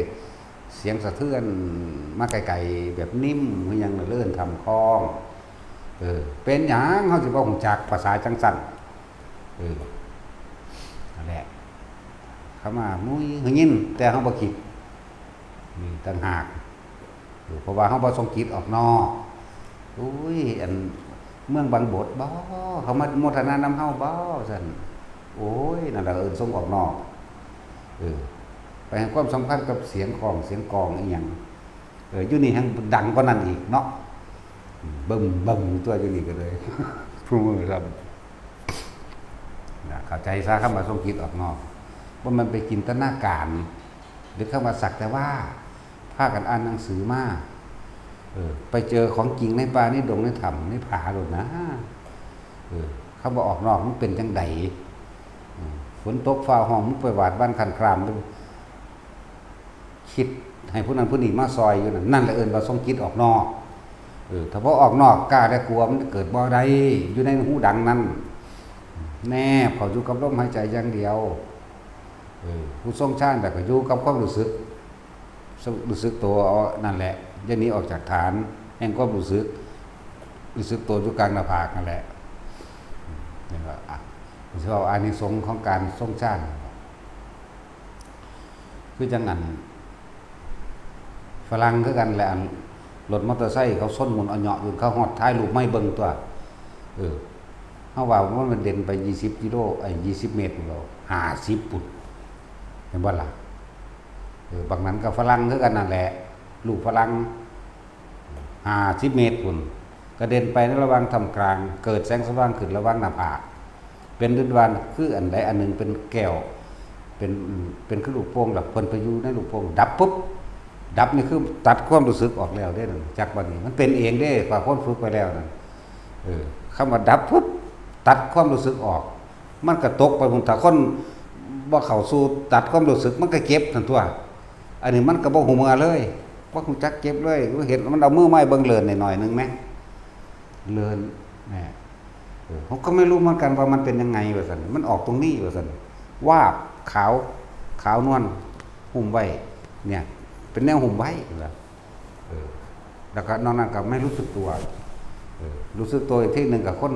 เสียงสะเทือนมาไกลๆ แบบนิ่มคือหยังน่ะ เอิ้นถ้ำคลอง เออ เป็นหยังเฮาสิบ่ฮู้จักภาษาจังซั่น เออ นั่นแหละ คำว่ามุ้ย ได้ยิน แต่เฮาบ่คิด นี่ต่างหาก เออ เพราะว่าเฮาบ่ส่งจิตออกนอก โอ้ย อันเมืองบางบดบ่ เขามาโมทนานำเฮาบ่ ซั่น โอ้ย นั่นล่ะเอิ้นส่งออกนอก เออ ไปให้ความสำคัญกับเสียงคลองเสียงกลองอีหยัง เออ อยู่นี่แฮ่งดังกว่านั้นอีกเนาะ บึ้มบึ้มตัวอยู่นี่ก็เลย ผู้มือครับ นะ เข้าใจซะ คำว่าส่งจิตออกนอก บ่แม่นไปจินตนาการ หรือคำว่าสักแต่ว่า พากันอ่านหนังสือมา เออ ไปเจอของจริงในป่าในดงในถ้ำในผาโลดนะ เออ คำว่าออกนอกมันเป็นจั่งใด อืม ฝนตกฟ้าฮ้อง มึงไปหวาดหวั่นครั่นคราม คิดให้ผู้นั้นผู้นี้มาซอยอยู่นั่น นั่นแหละเอิ้นว่าส่งจิตออกนอก เออ ถ้าบ่ออกนอกกล้าและกลัวมันเกิดบ่ได้ อยู่ในหูดังนั้น แนบเข้าอยู่กับลมหายใจอย่างเดียว เออ ผู้ทรงฌานแต่ก็อยู่กับความรู้สึก รู้สึกตัวเอานั่นแหละ อย่าหนีออกจากฐานแห่งความรู้สึก รู้สึกตัวอยู่กลางหน้าผากนั่นแหละ นี่ก็อ่ะ สิเอาอานิสงส์ของการทรงฌาน คือจังอัน ฝรั่งคือกันแหละ อันรถมอเตอร์ไซค์เขาชนหมุนเอาเหยาะอยู่ เขาฮอดถ่ายรูปมาให้เบิ่งตัว เออ เฮาว่ามันเด่นไปยี่สิบกิโล ไอ้ ยี่สิบเมตรพุ้นแล้ว ห้าสิบพุ้น เห็นบ่ล่ะ เออ บางนั้นก็ฝรั่งคือกันนั่นแหละ ลูกฝรั่ง ห้าสิบเมตรพุ้น กระเด็นไปในระหว่างท่ามกลาง เกิดแสงสว่างขึ้นระหว่างหน้าผาก เป็นดุจวานคืออันใดอันหนึ่งเป็นแก้ว เป็น เป็นคือลูกโป่ง แล้วเพิ่นไปอยู่ในลูกโป่ง ดับปุ๊บ ดับนี่คือตัดความรู้สึกออกแล้วเด้นั่น จักบัดนี้ มันเป็นเองเด้ พอคนฝึกไปแล้วนั่น เออ คำว่าดับปุ๊บ ตัดความรู้สึกออก มันก็ตกไปพุ้น ถ้าคนบ่เข้าสู่ตัดความรู้สึก มันก็เก็บนั่นตัว อันนี้มันก็บ่ฮู้เมื่อเลย บ่ฮู้จักเก็บเลย เห็นมันเอามือไม้เบิ่งเลินหน่อยๆหนึ่งแหม เลิน แหม เออ ผมก็ไม่รู้เหมือนกันว่ามันเป็นยังไงว่าซั่น มันออกตรงนี้ว่าซั่น วาบขาว ขาวนวล หุ้มไว้ เนี่ย เป็นแนวหุ้มไว้ว่า เออ แล้วก็นอกนั้นก็ไม่รู้สึกตัว เออ รู้สึกตัวอีกทีหนึ่งก็คน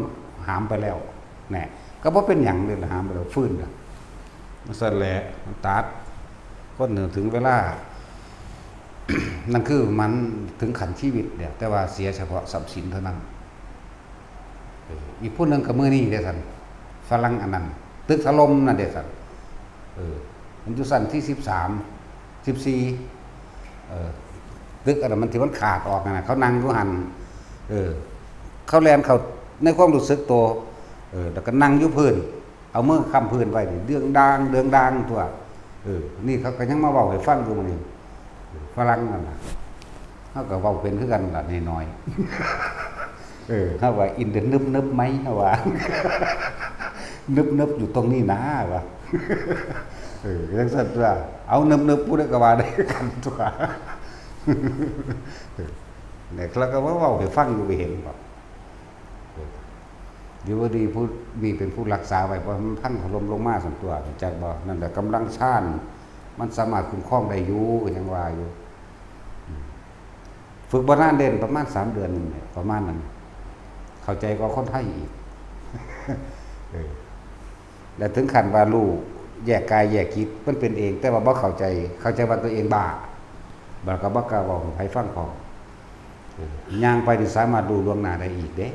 หามไปแล้ว แหม ก็บ่เป็นหยังเลยล่ะ หามไปแล้ว ฟื้นน่ะ มันสั่นแหละ มันตัด คนหนึ่งถึงเวลา นั่นคือมันถึงขั้นชีวิตเนี่ย แต่ว่าเสียเฉพาะทรัพย์สินเท่านั้น เออ อีกผู้หนึ่งก็มื้อนี้เด้ซั่น ฝรั่งอันนั้น ตึกถล่มนั่นเด้ซั่น เออ มันอยู่ชั้นที่สิบสาม สิบสี่ เออ ตึกอันนั้นมันที่มันขาดออกนั่นน่ะ เขานั่งอยู่หั่น เออ เขาแล่นเข้าในความรู้สึกตัว เออ แล้วก็นั่งอยู่พื้น เอามือค้ำพื้นไว้นี่ เดืองดาง เดืองดางตัว เออ นี่เขาก็ยังมาเว้าให้ฟังอยู่มื้อนี้ ฝรั่งนั่นน่ะ เฮาก็เว้าเป็นคือกันล่ะน้อยๆ เออ เฮาว่า in the นึบๆ ไหม เฮาว่า นึบๆ อยู่ตรงนี้นะ ว่า เออ จังซั่นตัว เอานึบๆ ผู้ใดก็ว่าได้กันตัว เนี่ย แล้วก็มาเว้าให้ฟังอยู่ ไปเห็นบ่ เออ ดีบ่ดีผู้นี่เป็นผู้รักษาไว้ เพราะมันพังถล่มลงมาซั่นตัว รู้จักบ่ นั่นแหละกำลังฌาน มันสามารถคุ้มครองได้อยู่ ก็ยังว่าอยู่ อืม ฝึกบ่นานเด้ ประมาณสามเดือนหนึ่งเนี่ย ประมาณนั้น เข้าใจกว่าคนไทยอีก เออ และถึงขั้นว่ารู้แยกกายแยกจิต มันเป็นเอง แต่ว่าบ่เข้าใจ เข้าใจว่าตัวเองบ้า บัดก็บ่กล้าเว้าให้ไผฟังพร้อม เออ ย่างไปนี่สามารถรู้ล่วงหน้าได้อีกเด้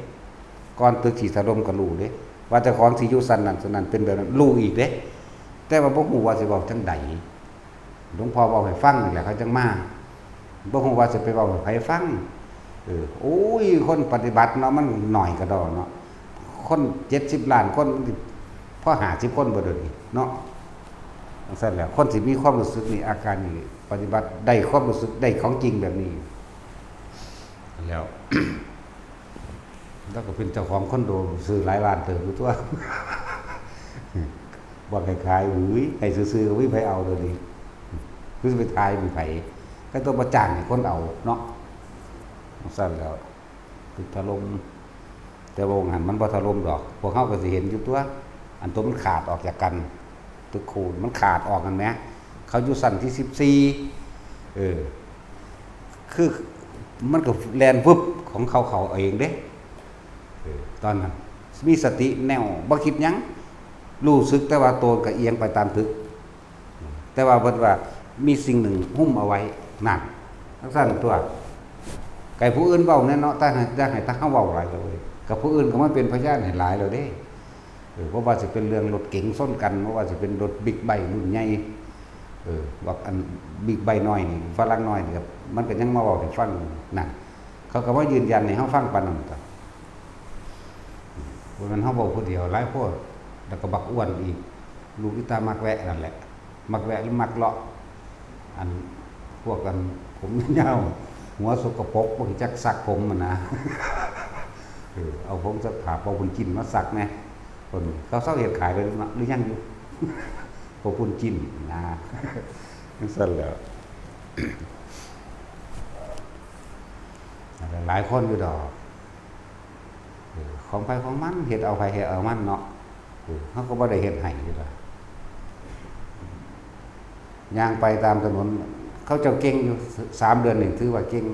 ก่อนตึกสิถล่มก็รู้เด้ ว่าเจ้าของสิอยู่ชั้นนั้นชั้นนั้น เป็นแบบนั้น รู้อีกเด้ แต่ว่าบ่ฮู้ว่าสิเว้าจั่งใด หลวงพ่อเว้าให้ฟังนี่แหละ เขาจั่งมา บ่ฮู้ว่าสิไปเว้าให้ไผฟัง เออ โอ้ย คนปฏิบัติเนาะ มันน้อยกะด้อเนาะ คนเจ็ดสิบล้านคน พอห้าสิบคนบ่เดี๋ยวนี้เนาะ จั่งซั่นแหละ คนสิมีความรู้สึกนี่ อาการนี่ ปฏิบัติได้ความรู้สึก ได้ของจริงแบบนี้ แล้ว แล้วก็เป็นเจ้าของคอนโด ซื้อหลายล้านเติบอยู่ตัว บอกให้ขาย อุ้ย ให้ซื่อๆ ก็บ่มีไผเอาเดี๋ยวนี้ คือสิไปขายให้ไผ ก็ต้องมาจ้างให้คนเอาเนาะ จั่งซั่นแล้ว ตึกถล่ม แต่ว่าหั่นมันบ่ถล่มดอก พวกเฮาก็สิเห็นอยู่ตัว อันตัวมันขาดออกจากกัน ตึกคูณมันขาดออกหั่นแหม เขาอยู่ชั้นที่สิบสี่ เออ คือมันก็แล่นวึบของเขา เขาเองเด้ เออ ตอนนั้นมีสติแน่ว บ่คิดหยัง รู้สึกแต่ว่าตัวก็เอียงไปตามตึก แต่ว่าเพิ่นว่ามีสิ่งหนึ่งหุ้มเอาไว้ นั่น จั่งซั่นตัว ไก่ผู้อื่นเว้าแน่เนาะ แต่ให้ แต่ให้ แต่เฮาเว้าหลายแล้วเว้ย กับผู้อื่นก็มาเป็นพยานให้หลายแล้วเด้ เออ เพราะว่าสิเป็นเรื่องรถเก๋งชนกัน เพราะว่าสิเป็นรถบิ๊กไบค์รุ่นใหญ่ เออ บักอันบิ๊กไบค์น้อยนี่ ฝรั่งน้อยนี่ครับ มันก็ยังมาเว้าให้ฟังอยู่ นั่น เขาก็มายืนยันให้เฮาฟังปานนั้นตั๊ว ว่ามันเฮาเว้าผู้เดียว หลายโพด แล้วก็บักอ้วนอีก ลูกอีตามักแวะนั่นแหละ มักแวะหรือมักเลาะ อันพวกอันผมยาว หัวสกปรก บ่รู้จักซักผมหั่นนะ เออ เอาผงซักผ้าเป่าบุญจินมาซักแหน่ คนเขาเซาเฮ็ดขายไปแล้วเนาะ หรือยังอยู่ เป่าบุญจินนะ จั่งซั่นแหล้ว นั่น หลายคนอยู่ดอก เออ ของไผของมัน เฮ็ดเอาไผเฮ็ดเอามันเนาะ เออ เฮาก็บ่ได้เฮ็ดให้อยู่ดอก ย่างไปตามถนน เขาเจ้าเก่งอยู่ สามเดือนนี่ถือว่าเก่ง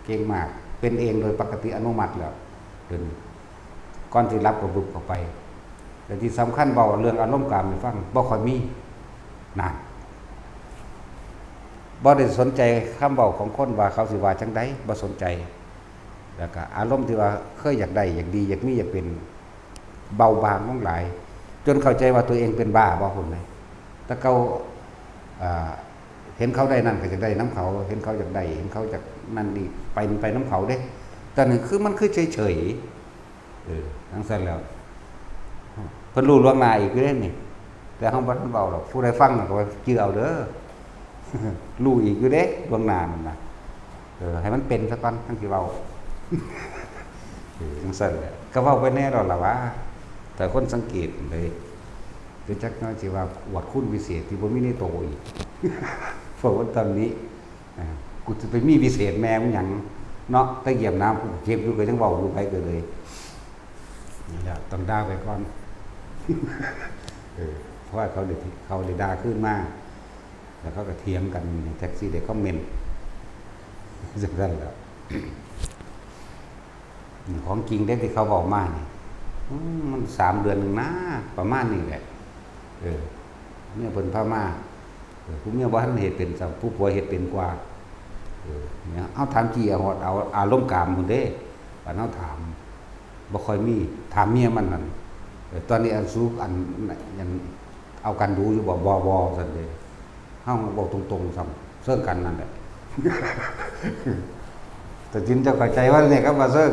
เก่งมาก เป็นเองโดยปกติอัตโนมัติแล้ว เดี๋ยวนี้ ก่อนสิหลับก็บึบเข้าไป แต่ที่สำคัญเว้าเรื่องอารมณ์กามให้ฟัง บ่ค่อยมี นั่น บ่ได้สนใจคำเว้าของคนว่าเขาสิว่าจั่งใด บ่สนใจ แล้วก็อารมณ์ที่ว่าเคยอยากได้ อยากดี อยากมี อยากเป็น เบาบางลงหลาย จนเข้าใจว่าตัวเองเป็นบ้าบ่ พู้นแหม แต่เก่า อ่า เห็นเขาได้นั่นก็อยากได้นำเขา เห็นเขาอยากได้ เห็นเขาอยากนั่นนี่ ไป ไปนำเขาเด้ แต่นี่คือมันคือเฉยๆ เออ จั่งซั้นแล้ว เพิ่นรู้ล่วงหน้าอีกอยู่เด้นี่ แต่เฮาบ่ทันเว้าดอก ผู้ใดฟังน่ะก็ว่าจื่อเอาเด้อ รู้อีกอยู่เด้ล่วงหน้านั่นน่ะ เออ ให้มันเป็นซะก่อนจั่งสิเว้า เออ จั่งซั้นแหละ ก็เว้าไปแน่ดอกล่ะว่า แต่คนสังเกตเลย คือจักน้อยสิว่าอวดคุณวิเศษที่บ่มีในโตอีก พวกคนตำหนิ อ่า กูสิไปมีวิเศษแม่มึงหยังเนาะ แต่เหยียบน้ำกูเจ็บอยู่ก็ยังเว้าอยู่ ไปก็เลย นี่แหละ ต้องด่าไปก่อน เออ เพราะว่าเขาได้ เขาได้ด่าคืนมา แล้วเขาก็เถียงกันในแท็กซี่ ได้คอมเมนต์ จั่งซั้นแหละ ของจริงเด้ที่เขาเว้ามานี่ อืม มันสามเดือนหนึ่งนะ ประมาณนี้แหละ เออ เมียเพิ่นพามา เออ ผู้เมียบ่ทันเฮ็ดเป็นซ้ำ ผู้ผัวเฮ็ดเป็นกว่า เออ เนี่ย เอาถามจี้เอาฮอด เอาอารมณ์กามพุ้นเด้ ปานเฮาถาม บ่ค่อยมี ถามเมียมันนั่น เออ ตอนนี้อันสูอัน อัน เอากันดูอยู่บ่ บ่ บ่ ซั่นเด้ เฮาเว้าตรงๆ ซ้ำ เซิงกันนั่นแหละ แต่จินเจ้าเข้าใจว่าเนี่ยครับว่าเซิง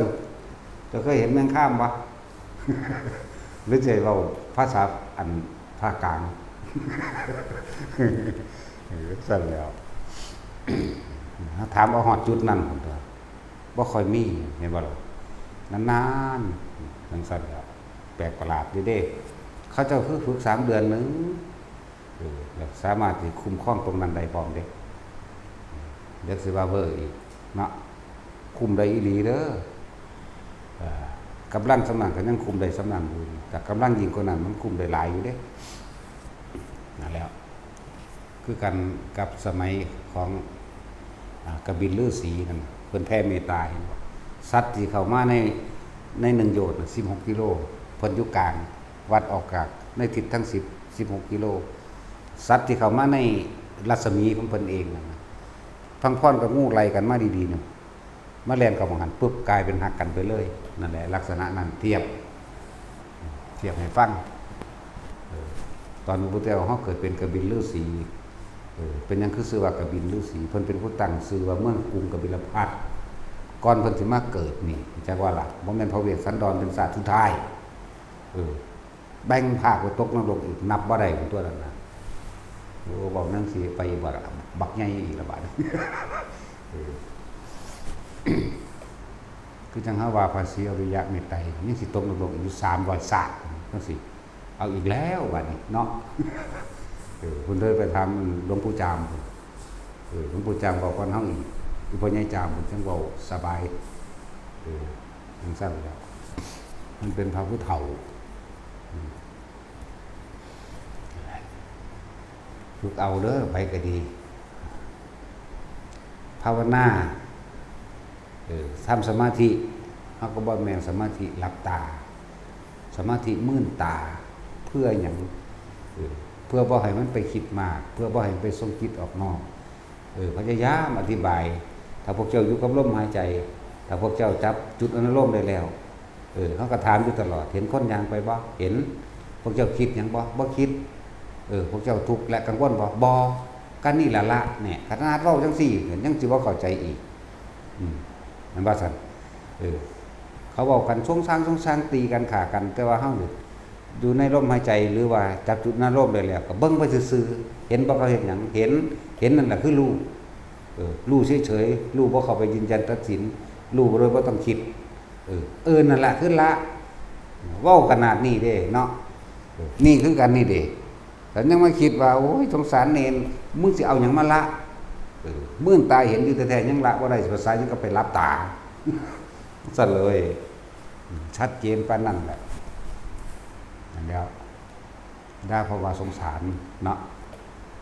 เจ้าเคยเห็นแมงคามบ่ หรือจะเว้าภาษาอันภาคกลาง เออ ซั่นแล้ว ถามเอาฮอดจุดนั้นพุ้นตั๊ว บ่ค่อยมี เห็นบ่ล่ะ นานๆ จั่งซั้นแล้ว แปลกประหลาดอยู่เด้ เขาเจ้าคือฝึกสามเดือนหนึ่ง เออ แล้วสามารถที่คุ้มครองตรงนั้นได้พร้อมเด้ เดี๋ยวสิว่าเวอร์อีกเนาะ คุ้มได้อีหลีเด้อ เอ่อ กำลังส่ำนั้นก็ยังคุ้มได้ส่ำนั้นอยู่ แต่กำลังยิ่งกว่านั้นมันคุ้มได้หลายอยู่เด้ นั่นแหละ คือกันกับสมัยของ อ่า กบิลฤๅษีนั่นน่ะ เพิ่นแผ่เมตตา เห็นบ่ สัตว์ที่เข้ามาใน ในหนึ่งโยชน์น่ะ สิบหกกิโล เพิ่นอยู่กลาง วัดออกจากในทิศทั้งสิบ สิบหกกิโล สัตว์ที่เข้ามาในรัศมีของเพิ่นเองนั่นน่ะ พังพรกับงูไล่กันมาดีๆ เนี่ย มาแล่นเข้าหม่องหั้นปุ๊บ กลายเป็นฮักกันไปเลย นั่นแหละ ลักษณะนั้น เทียบ เทียบให้ฟัง เออ ตอนพระพุทธเจ้าเฮาเกิดเป็นกบิลฤๅษี เออ เป็นหยังคือชื่อว่ากบิลฤๅษี เพิ่นเป็นผู้ตั้งชื่อว่าเมืองกรุงกบิลพัสดุ์ ก่อนเพิ่นสิมาเกิดนี่ จักว่าล่ะ บ่แม่นพระเวสสันดรเป็นชาติสุดท้าย เออ แบ่งภาคไปตกนรกอีก นับบ่ได้พุ้นตั๊วนั่นน่ะ โอ้ เว้าจั่งซี้ไปบ่ล่ะ บักใหญ่อีกละบาด เออ คือจั่งเฮาว่าพระศรีอริยะเมตไตรยังสิตกนรกอีกอยู่สามร้อยชาติจั่งซี้ เอาอีกแล้วบาดนี้เนาะ เออ เพิ่นเลยไปถามหลวงปู่จาม เออ หลวงปู่จามเว้าก่อนเฮาอีก คือพ่อใหญ่จามเพิ่นจั่งเว้าสบาย เออ จั่งซั้นแล้ว มันเป็นพระผู้เฒ่า อืม ฝึกเอาเด้อ ไผก็ดี ภาวนา เออ ทำสมาธิ เฮาก็บ่แม่นสมาธิหลับตา สมาธิมืนตา เพื่อหยัง เออ เพื่อบ่ให้มันไปคิดมาก เพื่อบ่ให้มันไปส่งจิตออกนอก เออ พยายามอธิบาย ถ้าพวกเจ้าอยู่กับลมหายใจ ถ้าพวกเจ้าจับจุดอนุโลมได้แล้ว เออ เฮาก็ถามอยู่ตลอด เห็นคนย่างไปบ่ เห็น พวกเจ้าคิดหยังบ่ บ่คิด เออ พวกเจ้าทุกข์และกังวลบ่ บ่ ก็นี่ล่ะละ เนี่ย ขนาดเว้าจั่งซี้ ยังสิบ่เข้าใจอีก อืม แม่นบ่ซั่น เออ เขาเว้ากันซงซางซงซาง ตีกันฆ่ากัน แต่ว่าเฮานี่ อยู่ในลมหายใจ หรือว่าจับจุดอารมณ์ได้แล้ว ก็เบิ่งไปซื่อๆ เห็นบ่เขาเฮ็ดหยัง เห็น เห็นนั่นแหละคือรู้ เออ รู้เฉยๆ รู้บ่เข้าไปยืนยันตัดสิน รู้โดยบ่ต้องคิด เออ เออ นั่นแหละคือละ เว้าขนาดนี้เด้เนาะ เออ นี่คือกันนี่เด้ แต่ยังมาคิดว่า โอ้ย สงสารเณร มึงสิเอาหยังมาละ เออ มืนตาเห็นอยู่แท้ๆ ยังละบ่ได้ ภาษาหยังก็ไปหลับตา ซะเลย อืม ชัดเจนปานนั้นแหละ นั่นแหล้ว ด่าเพราะว่าสงสารเนาะ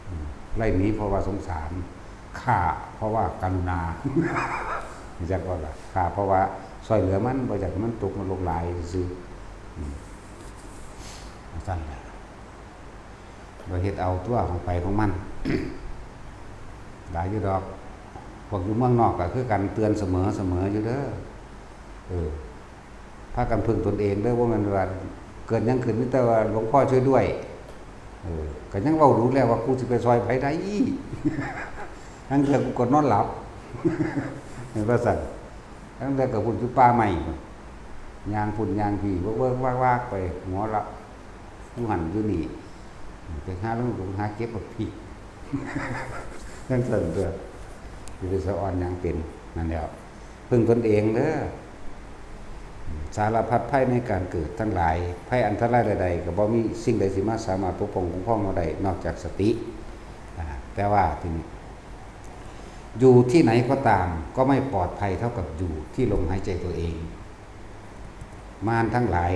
อืม ไล่หนีเพราะว่าสงสาร ฆ่าเพราะว่ากรุณา รู้จักบ่ล่ะ ฆ่าเพราะว่าซ่อยเหลือมัน บ่อยากให้มันทุกข์มันโลกหลายซื่อๆ อืม จั่งซั้นแหละ บ่เฮ็ดเอาตัวของไผของมัน หลายอยู่ดอก พวกอยู่เมืองนอกก็คือกัน เตือนเสมอเสมออยู่เด้อ เออ พากันพึ่งตนเองเด้อ บ่แม่นว่าเกิดหยังขึ้นมีแต่ว่าหลวงพ่อช่วยด้วย เออ ก็ยังเว้าดูแล้วว่ากูสิไปซ่อยไผได้ ลางเทื่อกูก็นอนหลับ เห็นว่าซั่น ลางเทื่อก็พุ้นอยู่ป่าไม้พุ้น ย่างพุ้นย่างพี้ เวิกๆวากๆไป หัวละ อยู่หั่นอยู่นี่ ไปหาลงหลุมหาเก็บบักพริก จั่งซั้นตั๊ว สิไปสะออนหยังเป็น นั่นแหล้ว พึ่งตนเองเด้อ สารพัดภัยในการเกิดทั้งหลาย ภัยอันตรายใดๆ ก็บ่มีสิ่งใดสิมาสามารถปกป้องคุ้มครองเราได้ นอกจากสติ อ่า แต่ว่าทีนี้ อยู่ที่ไหนก็ตาม ก็ไม่ปลอดภัยเท่ากับอยู่ที่ลมหายใจตัวเอง มารทั้งหลาย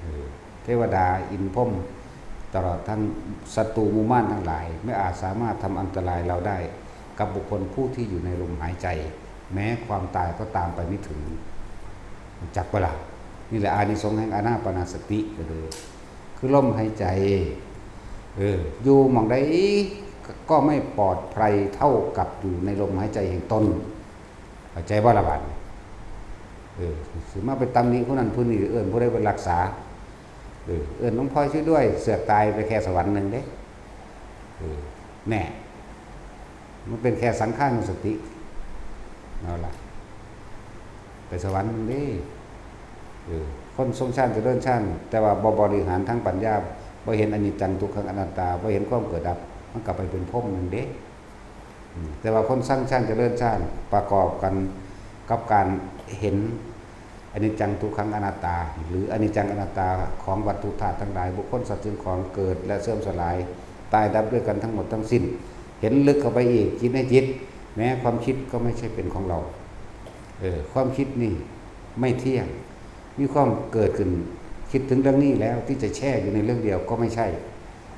เออ เทวดา อินทร์พรหม ตลอดทั้งศัตรูหมู่มารทั้งหลาย ไม่อาจสามารถทำอันตรายเราได้ กับบุคคลผู้ที่อยู่ในลมหายใจ แม้ความตายก็ตามไปไม่ถึง รู้จักบ่ล่ะ นี่แหละอานิสงส์แห่งอานาปานสติ ก็เลย คือลมหายใจ เออ อยู่หม่องใดก็ไม่ปลอดภัยเท่ากับอยู่ในลมหายใจแห่งตน เข้าใจบ่ล่ะบาดนี้ เออ สิมาไปตำหนิผู้นั้นผู้นี้ เอิ้นผู้ใดไปรักษา เออ เอิ้นหลวงพ่อช่วยด้วย เสือกตายไปแค่สวรรค์หนึ่งเด้ เออ แน่ มันเป็นแค่สังขานุสติ เอาล่ะ ไปสวรรค์หนึ่งเด้ เออ คนทรงฌานเจริญฌาน แต่ว่าบ่บริหารทางปัญญา บ่เห็นอนิจจังทุกขังอนัตตา บ่เห็นความเกิดดับ มันก็ไปเป็นพรหมหนึ่งเด้ อืม แต่ว่าคนสร้างฌานเจริญฌานประกอบกันกับการเห็นอนิจจังทุกขังอนัตตา หรืออนิจจังอนัตตาของวัตถุธาตุทั้งหลาย บุคคลสัตว์สิ่งของเกิดและเสื่อมสลาย ตายดับด้วยกันทั้งหมดทั้งสิ้น เห็นลึกเข้าไปอีก จิตในจิต แม้ความคิดก็ไม่ใช่เป็นของเรา เออ ความคิดนี่ไม่เที่ยง มีความเกิดขึ้น คิดถึงเรื่องนี้แล้วที่จะแช่อยู่ในเรื่องเดียวก็ไม่ใช่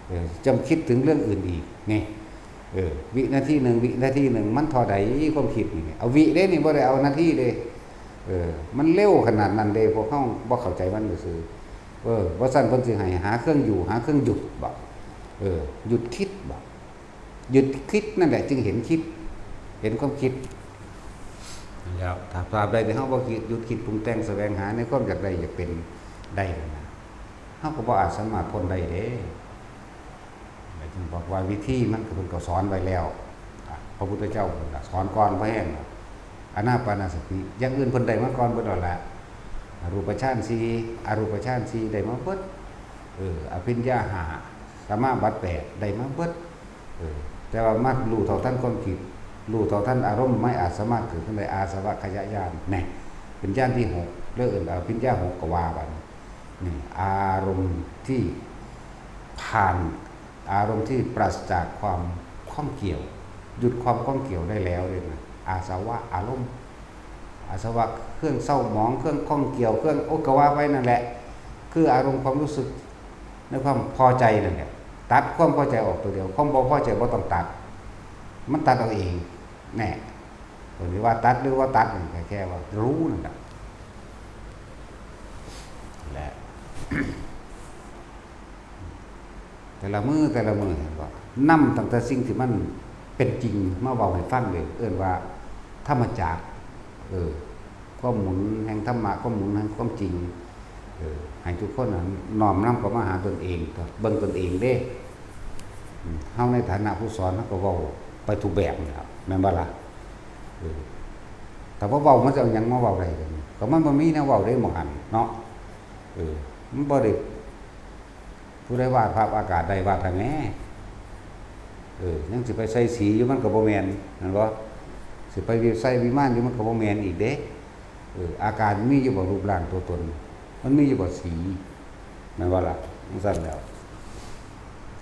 เออ จำคิดถึงเรื่องอื่นอีก นี่ เออ วินาทีหนึ่ง วินาทีหนึ่ง มันเท่าใดความคิดนี่ เอาวิเด้นี่ บ่ได้เอานาทีเด้ เออ มันเร็วขนาดนั้นเด้ พวกเฮาบ่เข้าใจมันซื่อๆ เออ บ่ซั้นเพิ่นสิให้หาเครื่องอยู่ หาเครื่องหยุดบ่ เออ หยุดคิดบ่ หยุดคิดนั่นแหละจึงเห็นคิด เห็นความคิด แล้วถ้าตราบใดที่เฮาบ่คิด หยุดคิดปรุงแต่งแสวงหาในความอยากได้อยากเป็นได้นั่นนะ เฮาก็บ่อาจสามารถพ้นได้เด้ แล้วจึงบอกว่าวิธีมันก็เพิ่นก็สอนไว้แล้ว อ่ะ พระพุทธเจ้าเพิ่นก็สอนก่อนพอแห้งแล้ว อานาปานสติ อย่างอื่นเพิ่นได้มาก่อนเบิดแล้วแหละ รูปฌานสี่ อรูปฌานสี่ได้มาเบิด เออ อภิญญาห้า สมาบัติแปดได้มาเบิด เออ แต่ว่ามารู้เท่าทันความคิด รู้เท่าทันอารมณ์ ไม่อาจสามารถเกิดขึ้นได้ อาสวัคคยญาณ แน่ เป็นญาณที่หก เรื่องอื่นอภิญญาหกก็ว่าไป นี่ อารมณ์ที่ผ่าน อารมณ์ที่ปราศจากความข้องเกี่ยว หยุดความข้องเกี่ยวได้แล้วเนี่ยนะ อาสวะอารมณ์ อาสวะเครื่องเศร้าหมอง เครื่องข้องเกี่ยว เครื่อง โอ้ ก็ว่าไปนั่นแหละ คืออารมณ์ความรู้สึกในความพอใจนั่นแหละ ตัดความพอใจออกตัวเดียว ความบ่พอใจบ่ต้องตัด มันตัดเอาเอง แน่ ผมสิว่าตัดหรือว่าตัดนี่ก็แค่ว่ารู้นั่นแหละ และ แต่ละมื้อแต่ละมื้อเห็นบ่ นำตั้งแต่สิ่งที่มันเป็นจริงมาเว้าให้ฟังเลย เอิ้นว่าธรรมจักร เออ ความหมุนแห่งธรรมะ ความหมุนแห่งความจริง เออ ให้ทุกคนน่ะน้อมนำเข้ามาหาตนเอง เบิ่งตนเองเด้ อืม เฮาในฐานะผู้สอน เฮาก็เว้าไปทุกแบบนี่ล่ะ แม่นบ่ล่ะ เออ ถ้าบ่เว้า มันจะเอาหยังมาเว้าได้บัดนี้ ก็มันบ่มีแนวเว้าเด้ หม่องหั่นเนาะ เออ มันบ่ได้ ผู้ใดวาดภาพอากาศได้ วาดให้แหน่ เออ ยังสิไปใส่สีอยู่ มันก็บ่แม่น แม่นบ่ สิไปวิ ใส่วิมานอยู่ มันก็บ่แม่นอีกเด้ เออ อากาศมันมีอยู่บ่ รูปร่างตัวตน มันมีอยู่บ่ สี แม่นบ่ล่ะ จั่งซั้นแล้ว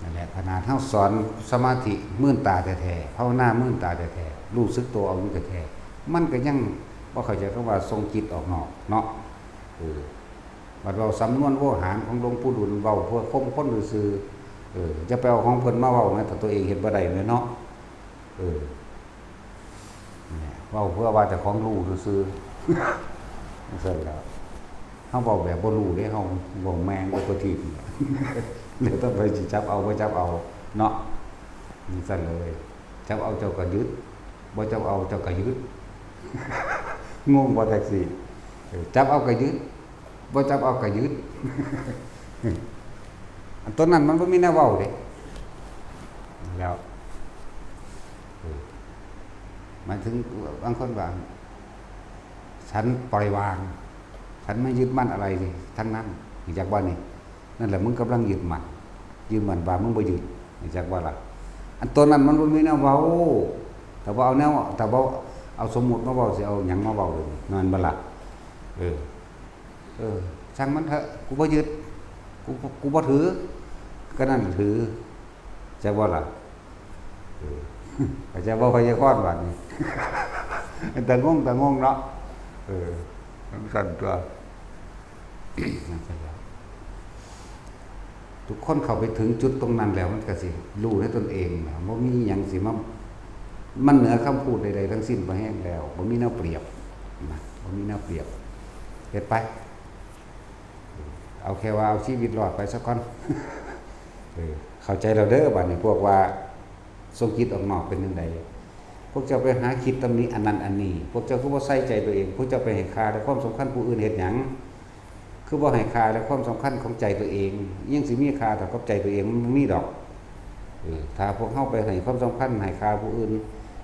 นั่นแหละ ขนาดเฮาสอนสมาธิมื่นตาแท้ๆ ภาวนามื่นตาแท้ๆ รู้สึกตัวเอาอยู่แท้ๆ มันก็ยัง บ่เข้าใจคำว่าส่งจิตออกนอกเนาะ เออ บัดเว้าสำนวนโวหารของหลวงปู่ดูล เว้าเพื่อข่มคนซื่อๆ เออ อย่าไปเอาของเพิ่นมาเว้านะ ถ้าตัวเองเฮ็ดบ่ได้แม่นเนาะ เออ เนี่ย เว้าเพื่อว่าเจ้าของรู้ซื่อๆ จั่งซั่นแหล้ว เฮาเว้าแบบบ่รู้เด้ เฮาเว้าแม่งไปทั่วทีป แล้วแต่ไปสิจับเอาบ่จับเอาเนาะ จั่งซั่นเลย จับเอาเจ้าก็ยึด บ่จับเอาเจ้าก็ยึด งงบ่แท็กซี่ เออ จับเอาก็ยึด บ่จับเอาก็ยึด อันต้นนั้นมันบ่มีแนวเว้าเด้ แล้ว เออ หมายถึงบางคนว่า ฉันปล่อยวาง ฉันไม่ยึดมั่นอะไรทั้งนั้น รู้จักบ่นี่ นั่นแหละมึงกำลังยึดมั่น ยึดมั่นว่ามึงบ่ยึด รู้จักบ่ล่ะ อันตัวนั้นมันบ่มีแนวเว้า แต่ว่าเอาแนว แต่ว่าเอาสมมุติมาเว้า สิเอาหยังมาเว้า นั่นบ่ล่ะ เออ เออ ช่างมันเถอะ กูบ่ยึด กู กูบ่ถือ ก็นั่นถือ จักบ่ล่ะ เออ เข้าใจบ่ ไวยากรณ์บาดนี้ แต่งง แต่งงเนาะ เออ มันสั่นตัว ทุกคนเข้าไปถึงจุดตรงนั้นแล้ว มันก็สิรู้ในตนเองนะ บ่มีหยังสิมา มันเหนือคำพูดใดๆทั้งสิ้น บ่แฮงแล้ว บ่มีแนวเปรียบนะ บ่มีแนวเปรียบ เฮ็ดไป เอาแค่ว่าเอาชีวิตรอดไปซะก่อน เออ เข้าใจแล้วเด้อ บัดนี้พวกว่าส่งจิตออกนอกเป็นจั่งใด พวกเจ้าไปหาคิดตำหนิอันนั้นอันนี้ พวกเจ้าคือบ่ใส่ใจตัวเอง พวกเจ้าไปให้ค่าและความสำคัญผู้อื่นเฮ็ดหยัง คือบ่ให้ค่าและความสำคัญของใจตัวเอง ยังสิมีค่าเท่ากับใจตัวเอง มันบ่มีดอก เออ ถ้าพวกเฮาไปให้ความสำคัญให้ค่าผู้อื่น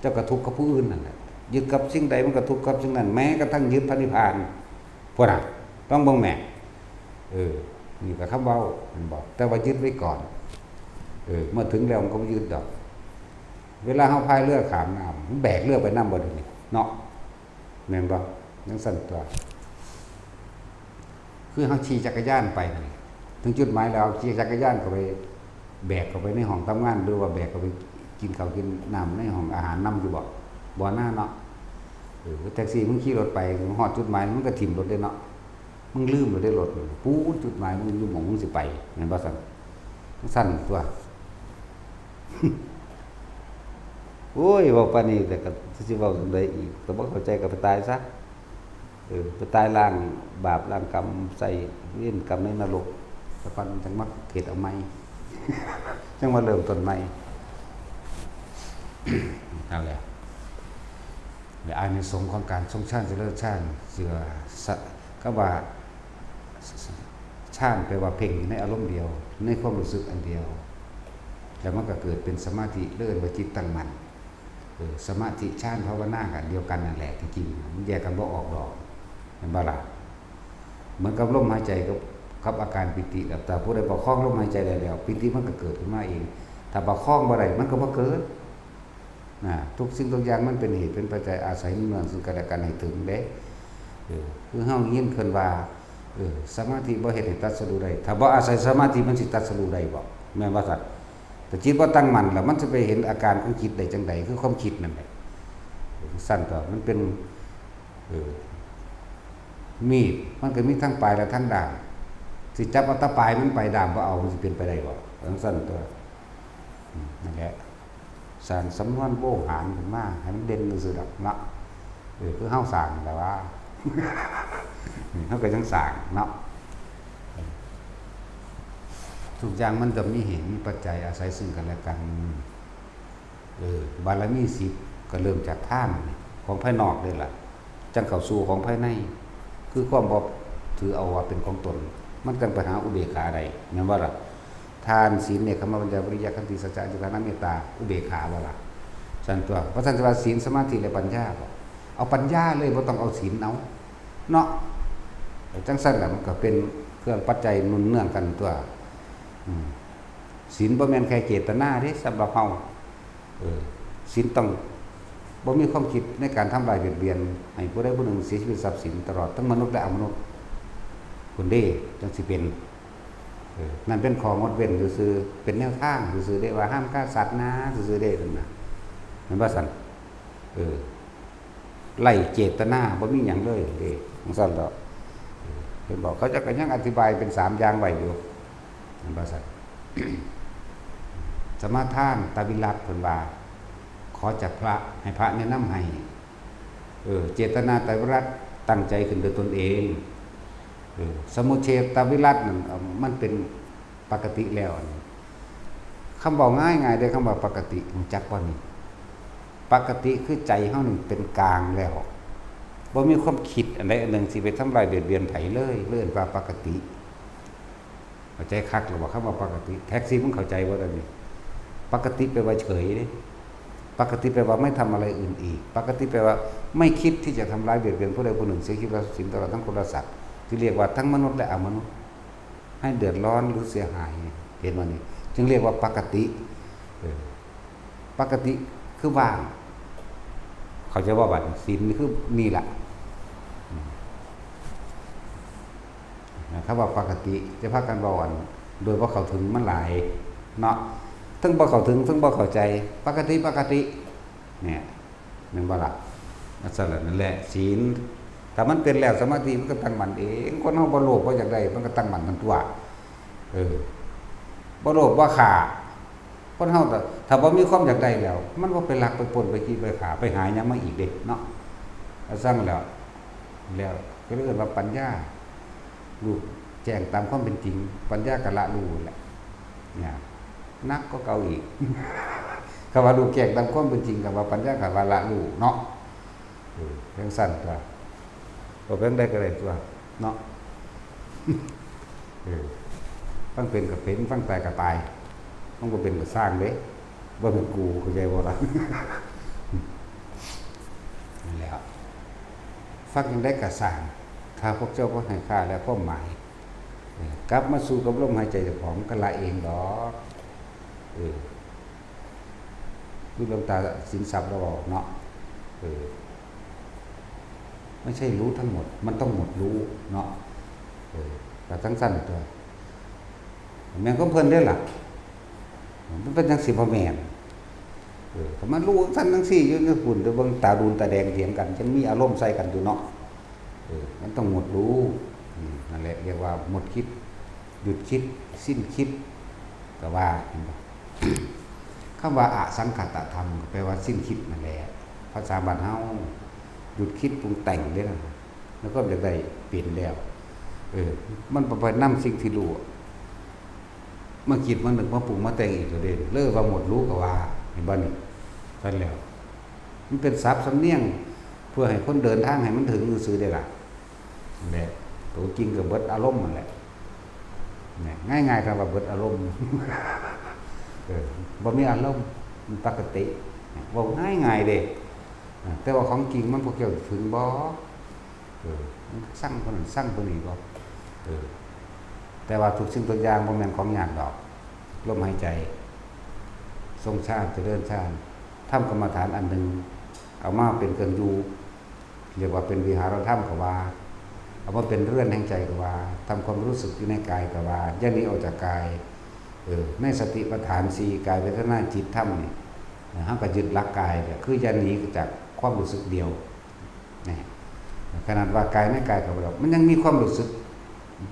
เจ้าก็ทุกข์กับผู้อื่นนั่นแหละ ยึดกับสิ่งใดมันก็ทุกข์กับสิ่งนั้น แม้กระทั่งยึดพระนิพพาน พุ้นน่ะ ต้องเบิ่งแหม เออ นี่ก็คำเว้า แม่นบ่ แต่ว่ายึดไว้ก่อน เออ เมื่อถึงแล้วมันก็บ่ยึดดอก เวลาเฮาพายเรือข้ามน้ำ มันแบกเรือไปนำบ่เดี๋ยวนี้ เนาะ แม่นบ่ จั่งซั่นตัว คือเฮาขี่จักรยานไปนั่น ถึงจุดหมายแล้ว เอาขี่จักรยานเข้าไป แบกเข้าไปในห้องทำงาน หรือว่าแบกเข้าไปกินข้าวกินน้ำในห้องอาหารนำอยู่บ่ บ่นาเนาะ เออ แท็กซี่มึงขี่รถไป ฮอดจุดหมาย มึงก็ถิ่มรถเด้เนาะ มึงลืมรถเด้ รถ ปู๊ด จุดหมายมึงอยู่หม่องมึงสิไป แม่นบ่ซั่น ซั่นตัว โอ้ย เว้าปานนี้แต่ก็สิเว้าจั่งใดอีก ก็บ่เข้าใจก็ไปตายซะ เออ ไปตายล้างบาปล้างกรรม ใส่เวรกรรมในนรก ซะก่อน จั่งมาเฮ็ดเอาใหม่ จั่งมาเริ่มต้นใหม่ นั่นแหละ และอานิสงส์ของการทรงฌานเจริญฌาน เชื่อสะ คำว่าฌานแปลว่าเพ่งอยู่ในอารมณ์เดียว ในความรู้สึกอันเดียว แล้วมันก็เกิดเป็นสมาธิเรียกว่าจิตตั้งมั่น เออ สมาธิฌานภาวนาก็อันเดียวกันนั่นแหละ ที่จริงมันแยกกันบ่ออกดอก แม่นบ่ล่ะ เหมือนกับลมหายใจกับ กับอาการปีติ แต่ผู้ใดประคองลมหายใจได้แล้ว ปีติมันก็เกิดขึ้นมาเอง ถ้าประคองบ่ได้มันก็บ่เกิด นะ ทุกสิ่งทุกอย่างมันเป็นเหตุเป็นปัจจัย อาศัยเนื่องซึ่งกันและกันให้ถึงเด้ เออ คือเฮายินเพิ่นว่า เออ สมาธิบ่เฮ็ดให้ตรัสรู้ได้ ถ้าบ่อาศัยสมาธิมันสิตรัสรู้ได้บ่ แม่นบ่ซั่น แต่จิตบ่ตั้งมั่นแล้วมันสิไปเห็นอาการของจิตได้จั่งใด คือความคิดนั่นแหละ ซั่นตัว มันเป็น เออ มีด มันก็มีทั้งปลายและทั้งด้าม สิจับเอาแต่ปลายมันไป ด้ามบ่เอา มันสิเป็นไปได้บ่ จั่งซั่นตัว อืม นั่นแหละ สร้างสำนวนโวหารขึ้นมาให้มันเด่นซื่อๆดอกเนาะ เออ คือเฮาสร้างนั่นแหละว่า เฮาก็จั่งสร้างเนาะ ทุกอย่างมันก็มีเหตุมีปัจจัยอาศัยซึ่งกันและกัน เออ บารมีสิบก็เริ่มจากทานของภายนอกเลยล่ะ จั่งเข้าสู่ของภายใน คือความบ่ถือเอาว่าเป็นของตน มันจั่งไปหาอุเบกขาได้ แม่นบ่ล่ะ ทาน ศีล เนกขัมมะ ปัญญา วิริยะ ขันติ สัจจะ อธิษฐาน เมตตา อุเบกขาบ่ล่ะ ซั่นตัว เพราะฉะนั้นว่าศีล สมาธิ และปัญญาบ่ เอาปัญญาเลย บ่ต้องเอาศีลเอา เนาะ จั่งซั่นล่ะ มันก็เป็นเครื่องปัจจัยหนุนเนื่องกันตัว อืม ศีลบ่แม่นแค่เจตนาเด้ สำหรับเฮา เออ ศีลต้องบ่มีความคิดในการทำร้ายเบียดเบียน ให้ผู้ใดผู้หนึ่งเสียชีวิตทรัพย์สิน ตลอดทั้งมนุษย์และอมนุษย์ พุ้นเด้ จั่งสิเป็น เออ นั่นเป็นข้องดเว้นซื่อๆ เป็นแนวทางซื่อๆเด้ ว่าห้ามฆ่าสัตว์นะซื่อๆเด้ นั่นน่ะ แม่นบ่ซั่น เออ ไร้เจตนา บ่มีหยังเลยเด้ จั่งซั้นดอก เห็นบ่ เขาเจ้าก็ยังอธิบายเป็นสามอย่างไว้อยู่ เห็นบ่ซั่น สมาทานไตรวิรัตน์ เพิ่นว่า ขอจากพระ ให้พระแนะนำให้ เออ เจตนาไตรวิรัตน์ ตั้งใจขึ้นด้วยตนเอง เออ สมุทเฉทไตรวิรัตน์นั่น เอ่อ มันเป็นปกติแล้ว คำเว้าง่ายๆเด้ คำว่าปกติ รู้จักบ่นี่ ปกติคือใจเฮานี่เป็นกลางแล้ว บ่มีความคิดอันใดอันหนึ่งสิไปทำร้ายเบียดเบียนไผเลย เรียกว่าปกติ เข้าใจคักหรือบ่ คำว่าปกติ แท็กซี่ มึงเข้าใจบ่ตอนนี้ ปกติแปลว่าเฉยเด้ ปกติแปลว่าไม่ทำอะไรอื่นอีก ปกติแปลว่าไม่คิดที่จะทำร้ายเบียดเบียนผู้ใดผู้หนึ่ง เสียชีวิต และทรัพย์สิน ตลอดทั้งคนและสัตว์ ที่เรียกว่าทั้งมนุษย์และอมนุษย์ ให้เดือดร้อนหรือเสียหาย เห็นบ่นี่ จึงเรียกว่าปกติ เออ ปกติคือว่าง เข้าใจบ่ บัดนี้ ศีลคือนี่ล่ะ อืม คำว่าปกติ จะพากันเว้าอัน โดยบ่เข้าถึงมันหลายเนาะ ทั้งบ่เข้าถึง ทั้งบ่เข้าใจ ปกติ ปกติ เนี่ย แม่นบ่ล่ะ นั่นซั่นล่ะ นั่นแหละ ศีล ถ้ามันเป็นแล้ว สมาธิมันก็ตั้งมั่นเอง คนเฮาบ่โลภบ่อยากได้ มันก็ตั้งมั่นนั่นตั่ว เออ บ่โลภบ่ฆ่า คนเฮาถ้า ถ้าบ่มีความอยากได้แล้ว มันบ่ไปลักไปปล้นไปจี้ไปฆ่า ไปหาหยังมาอีกเด้เนาะ เอาซั่นแล้ว แล้วก็เลยเอิ้นว่าปัญญา รู้แจ้งตามความเป็นจริง ปัญญาก็ละรู้แหละ เนี่ย หนักกว่าเก่าอีก คำว่ารู้แจ้งตามความเป็นจริง กับว่าปัญญา กับว่าละรู้เนาะ เออ จั่งซั่นตั่ว บ่เป็นใดก็ได้ตั่ว เนาะ เออ ฟังเป็นก็เป็น ฟังตายก็ตาย มันบ่เป็นก็ซ่างเด้ บ่เป็นกู เข้าใจบ่ล่ะ นั่นแหละ ฟังจั่งใดก็ซ่าง ถ้าพวกเจ้าบ่ให้ค่าและความหมาย เออ กลับมาสู่กับลมหายใจเจ้าของ มันก็ละเองดอก เออ คือหลวงตาสินทรัพย์ลาวเว้าเนาะ เออ ไม่ใช่รู้ทั้งหมด มันต้องหมดรู้เนาะ เออ ก็จั่งซั่นตั่ว แม่นของเพิ่นเด้ล่ะ มันเป็นจั่งซี่บ่แม่น เออ ถ้ามันรู้จั่งซั่นจั่งซี่อยู่ในพุ่น แต่เบิ่งตาดูนตาแดงเถียงกัน จั่งมีอารมณ์ใส่กันอยู่เนาะ เออ มันต้องหมดรู้ อืม นั่นแหละเรียกว่าหมดคิด หยุดคิด สิ้นคิด ก็ว่า เห็นบ่ คำว่าอสังขตธรรม ก็แปลว่าสิ้นคิดนั่นแหละ ภาษาบ้านเฮา หยุดคิดปรุงแต่งเด้อ แล้วก็อยากได้เป็นแล้ว เออ มันบ่ไปนำสิ่งที่รู้ มาคิดมานึกมาปรุงมาแต่งอีกแล้วเด้ เลยว่าหมดรู้ก็ว่า เห็นบ่นี่ ซั่นแล้ว มันเป็นศัพท์สำเนียง เพื่อให้คนเดินทางให้มันถึงซื่อๆเด้ล่ะ นั่นแหละ ตัวจริงก็เบิดอารมณ์นั่นแหละ เนี่ย ง่ายๆ คำว่าเบิดอารมณ์ เออ บ่มีอารมณ์ มันปกติ เว้าง่ายๆเด้ อ่า แต่ว่าของจริงมันพวกเจ้าถึงบ่ เออ มันสั่งคนนั้นสั่งคนนี้บ่ เออ แต่ว่าทุกสิ่งทุกอย่างบ่แม่นของยากดอก ลมหายใจ ทรงฌาน เจริญฌาน ทำกรรมฐานอันหนึ่ง เอามาเป็นเครื่องอยู่ เรียกว่าเป็นวิหารธรรมก็ว่า เอามาเป็นเรือนแห่งใจก็ว่า ทำความรู้สึกอยู่ในกายก็ว่า อย่าหนีออกจากกาย เออ ในสติปัฏฐานสี่ กาย เวทนา จิต ธรรมนี่ เฮาก็ยึดหลักกายเนี่ย คืออย่าหนีจากความรู้สึกเดียว นี่ ขนาดว่ากายในกายก็บ่ดอก มันยังมีความรู้สึก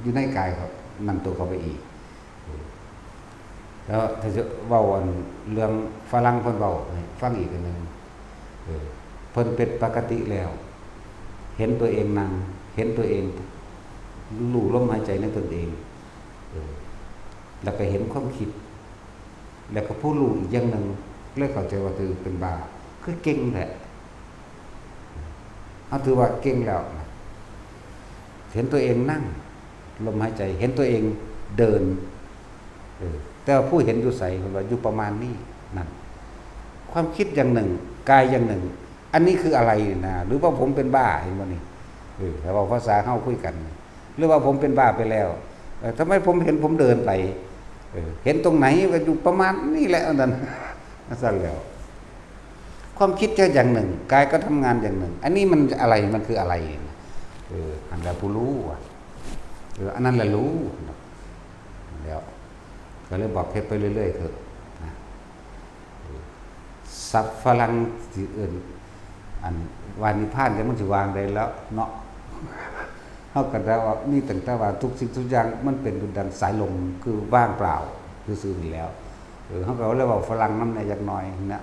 อยู่ในกายเขา นั่นตัวเข้าไปอีก แล้วถ้าจะเว้าอันเรื่องฝรั่งเพิ่นเว้าให้ฟังอีกอันหนึ่ง เออ เพิ่นเป็นปกติแล้ว เห็นตัวเองนั่ง เห็นตัวเอง รู้ลมหายใจในตนเอง เออ แล้วก็เห็นความคิด แล้วก็ผู้รู้อีกอย่างหนึ่ง เลยเข้าใจว่าตัวเองเป็นบ้า คือเก่งแท้ เฮาถือว่าเก่งแล้วนะ เห็นตัวเองนั่ง ลมหายใจ เห็นตัวเองเดิน เออ แต่ว่าผู้เห็นอยู่ไส เพิ่นว่าอยู่ประมาณนี้ นั่น ความคิดอย่างหนึ่ง กายอย่างหนึ่ง อันนี้คืออะไรนะ หรือว่าผมเป็นบ้า เห็นบ่นี่ เออ ถ้าเว้าภาษาเฮาคุยกัน หรือว่าผมเป็นบ้าไปแล้ว เออ ทำไมผมเห็นผมเดินไป เออ เห็นตรงไหน ก็อยู่ประมาณนี้แหละ อันนั้น นั่นซั่นแล้ว ความคิดก็อย่างหนึ่ง กายก็ทำงานอย่างหนึ่ง อันนี้มันอะไร มันคืออะไร เออ อันนั้นผู้รู้อะ เออ อันนั้นแหละรู้ แล้ว ก็เลยบอกเฮ็ดไปเรื่อยๆเถอะนะ เออ ศัพท์ฝรั่งที่เอิ้น อันว่านิพพานจะมันสิวางได้แล้วเนาะ เฮาก็ได้ว่ามีตั้งแต่ว่าทุกสิ่งทุกอย่างมันเป็นดุจดังสายลม คือว่างเปล่าซื่อๆนี่แหล้ว เออ เฮาก็เลยเว้าฝรั่งนำแหน่จักหน่อยนะ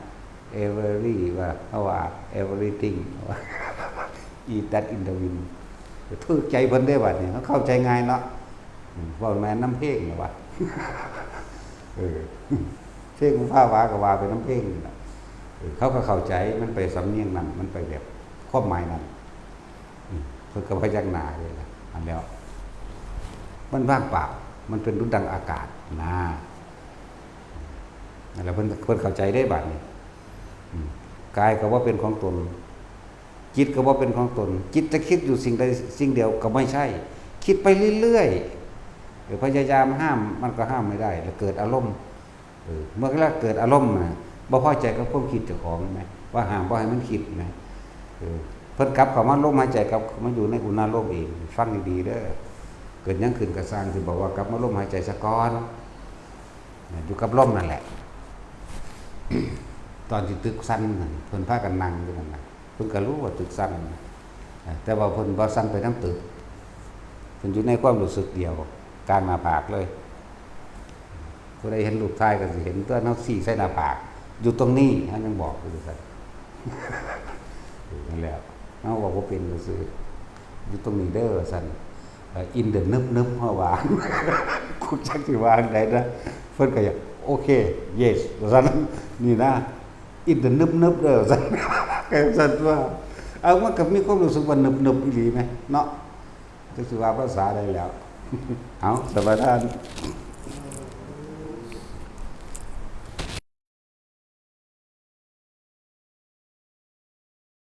every ว่า เฮาว่า everything ว่า is that in the wind ถืกใจเพิ่นเด้บัดนี้ เฮาเข้าใจง่ายเนาะ อืม เว้าแม่นนำเพลงน่ะวะ เออ เพลงของภาพวาก็ว่าไปนำเพลงนั่นล่ะ เออ เขาก็เข้าใจ มันไปสำเนียงนั้น มันไปแบบความหมายนั้น อืม เพิ่นก็พยักหน้าเลยล่ะ อันแล้ว มันว่างเปล่า มันเป็นดุจดังอากาศนะ นั่นแหละ เพิ่น เพิ่นเข้าใจได้บัดนี้ อืม กายก็บ่เป็นของตน จิตก็บ่เป็นของตน จิตจะคิดอยู่สิ่งใดสิ่งเดียวก็ไม่ใช่ คิดไปเรื่อยๆ เออ พยายามห้ามมันก็ห้ามไม่ได้ แล้วเกิดอารมณ์ เออ เมื่อเวลาเกิดอารมณ์นะ บ่พอใจกับความคิดเจ้าของแหม ว่าห้ามบ่ให้มันคิดแหม เออ เพิ่นกลับเข้ามาลมหายใจ กลับมาอยู่ในอุณาโลมเอง ฟังดีๆเด้อ เกิดหยังขึ้นก็ซ่าง สิบอกว่ากลับมาลมหายใจซะก่อน นะ อยู่กับลมนั่นแหละ ตอนที่ตึกสั่นนั่น เพิ่นพากันนั่งอยู่นั่นน่ะ เพิ่นก็รู้ว่าตึกสั่นนะ แต่ว่าเพิ่นบ่สั่นไปนำตึก เพิ่นอยู่ในความรู้สึกเดียว กลางหน้าผากเลย ผู้ใดเห็นรูปถ่ายก็สิเห็นตัว เฮาซี้ใส่หน้าผาก อยู่ตรงนี้ เฮายังบอกอยู่ซั่น นั่นแหละ เฮาบอกว่าเป็นซื่อ อยู่ตรงนี้เด้อว่าซั่น เอ่อ in the นึบๆ เฮาว่า กูจักสิว่าจั่งใดนะ เพิ่นก็อยาก โอเค yes ว่าซั่น นี่นะ in the นึบๆ เด้อว่าซั่น ก็ซั่นตัว เอา มันก็มีความรู้สึกว่านึบๆ อีหลีแหมเนาะ จักสิว่าภาษาใดแล้ว เอา สมาทาน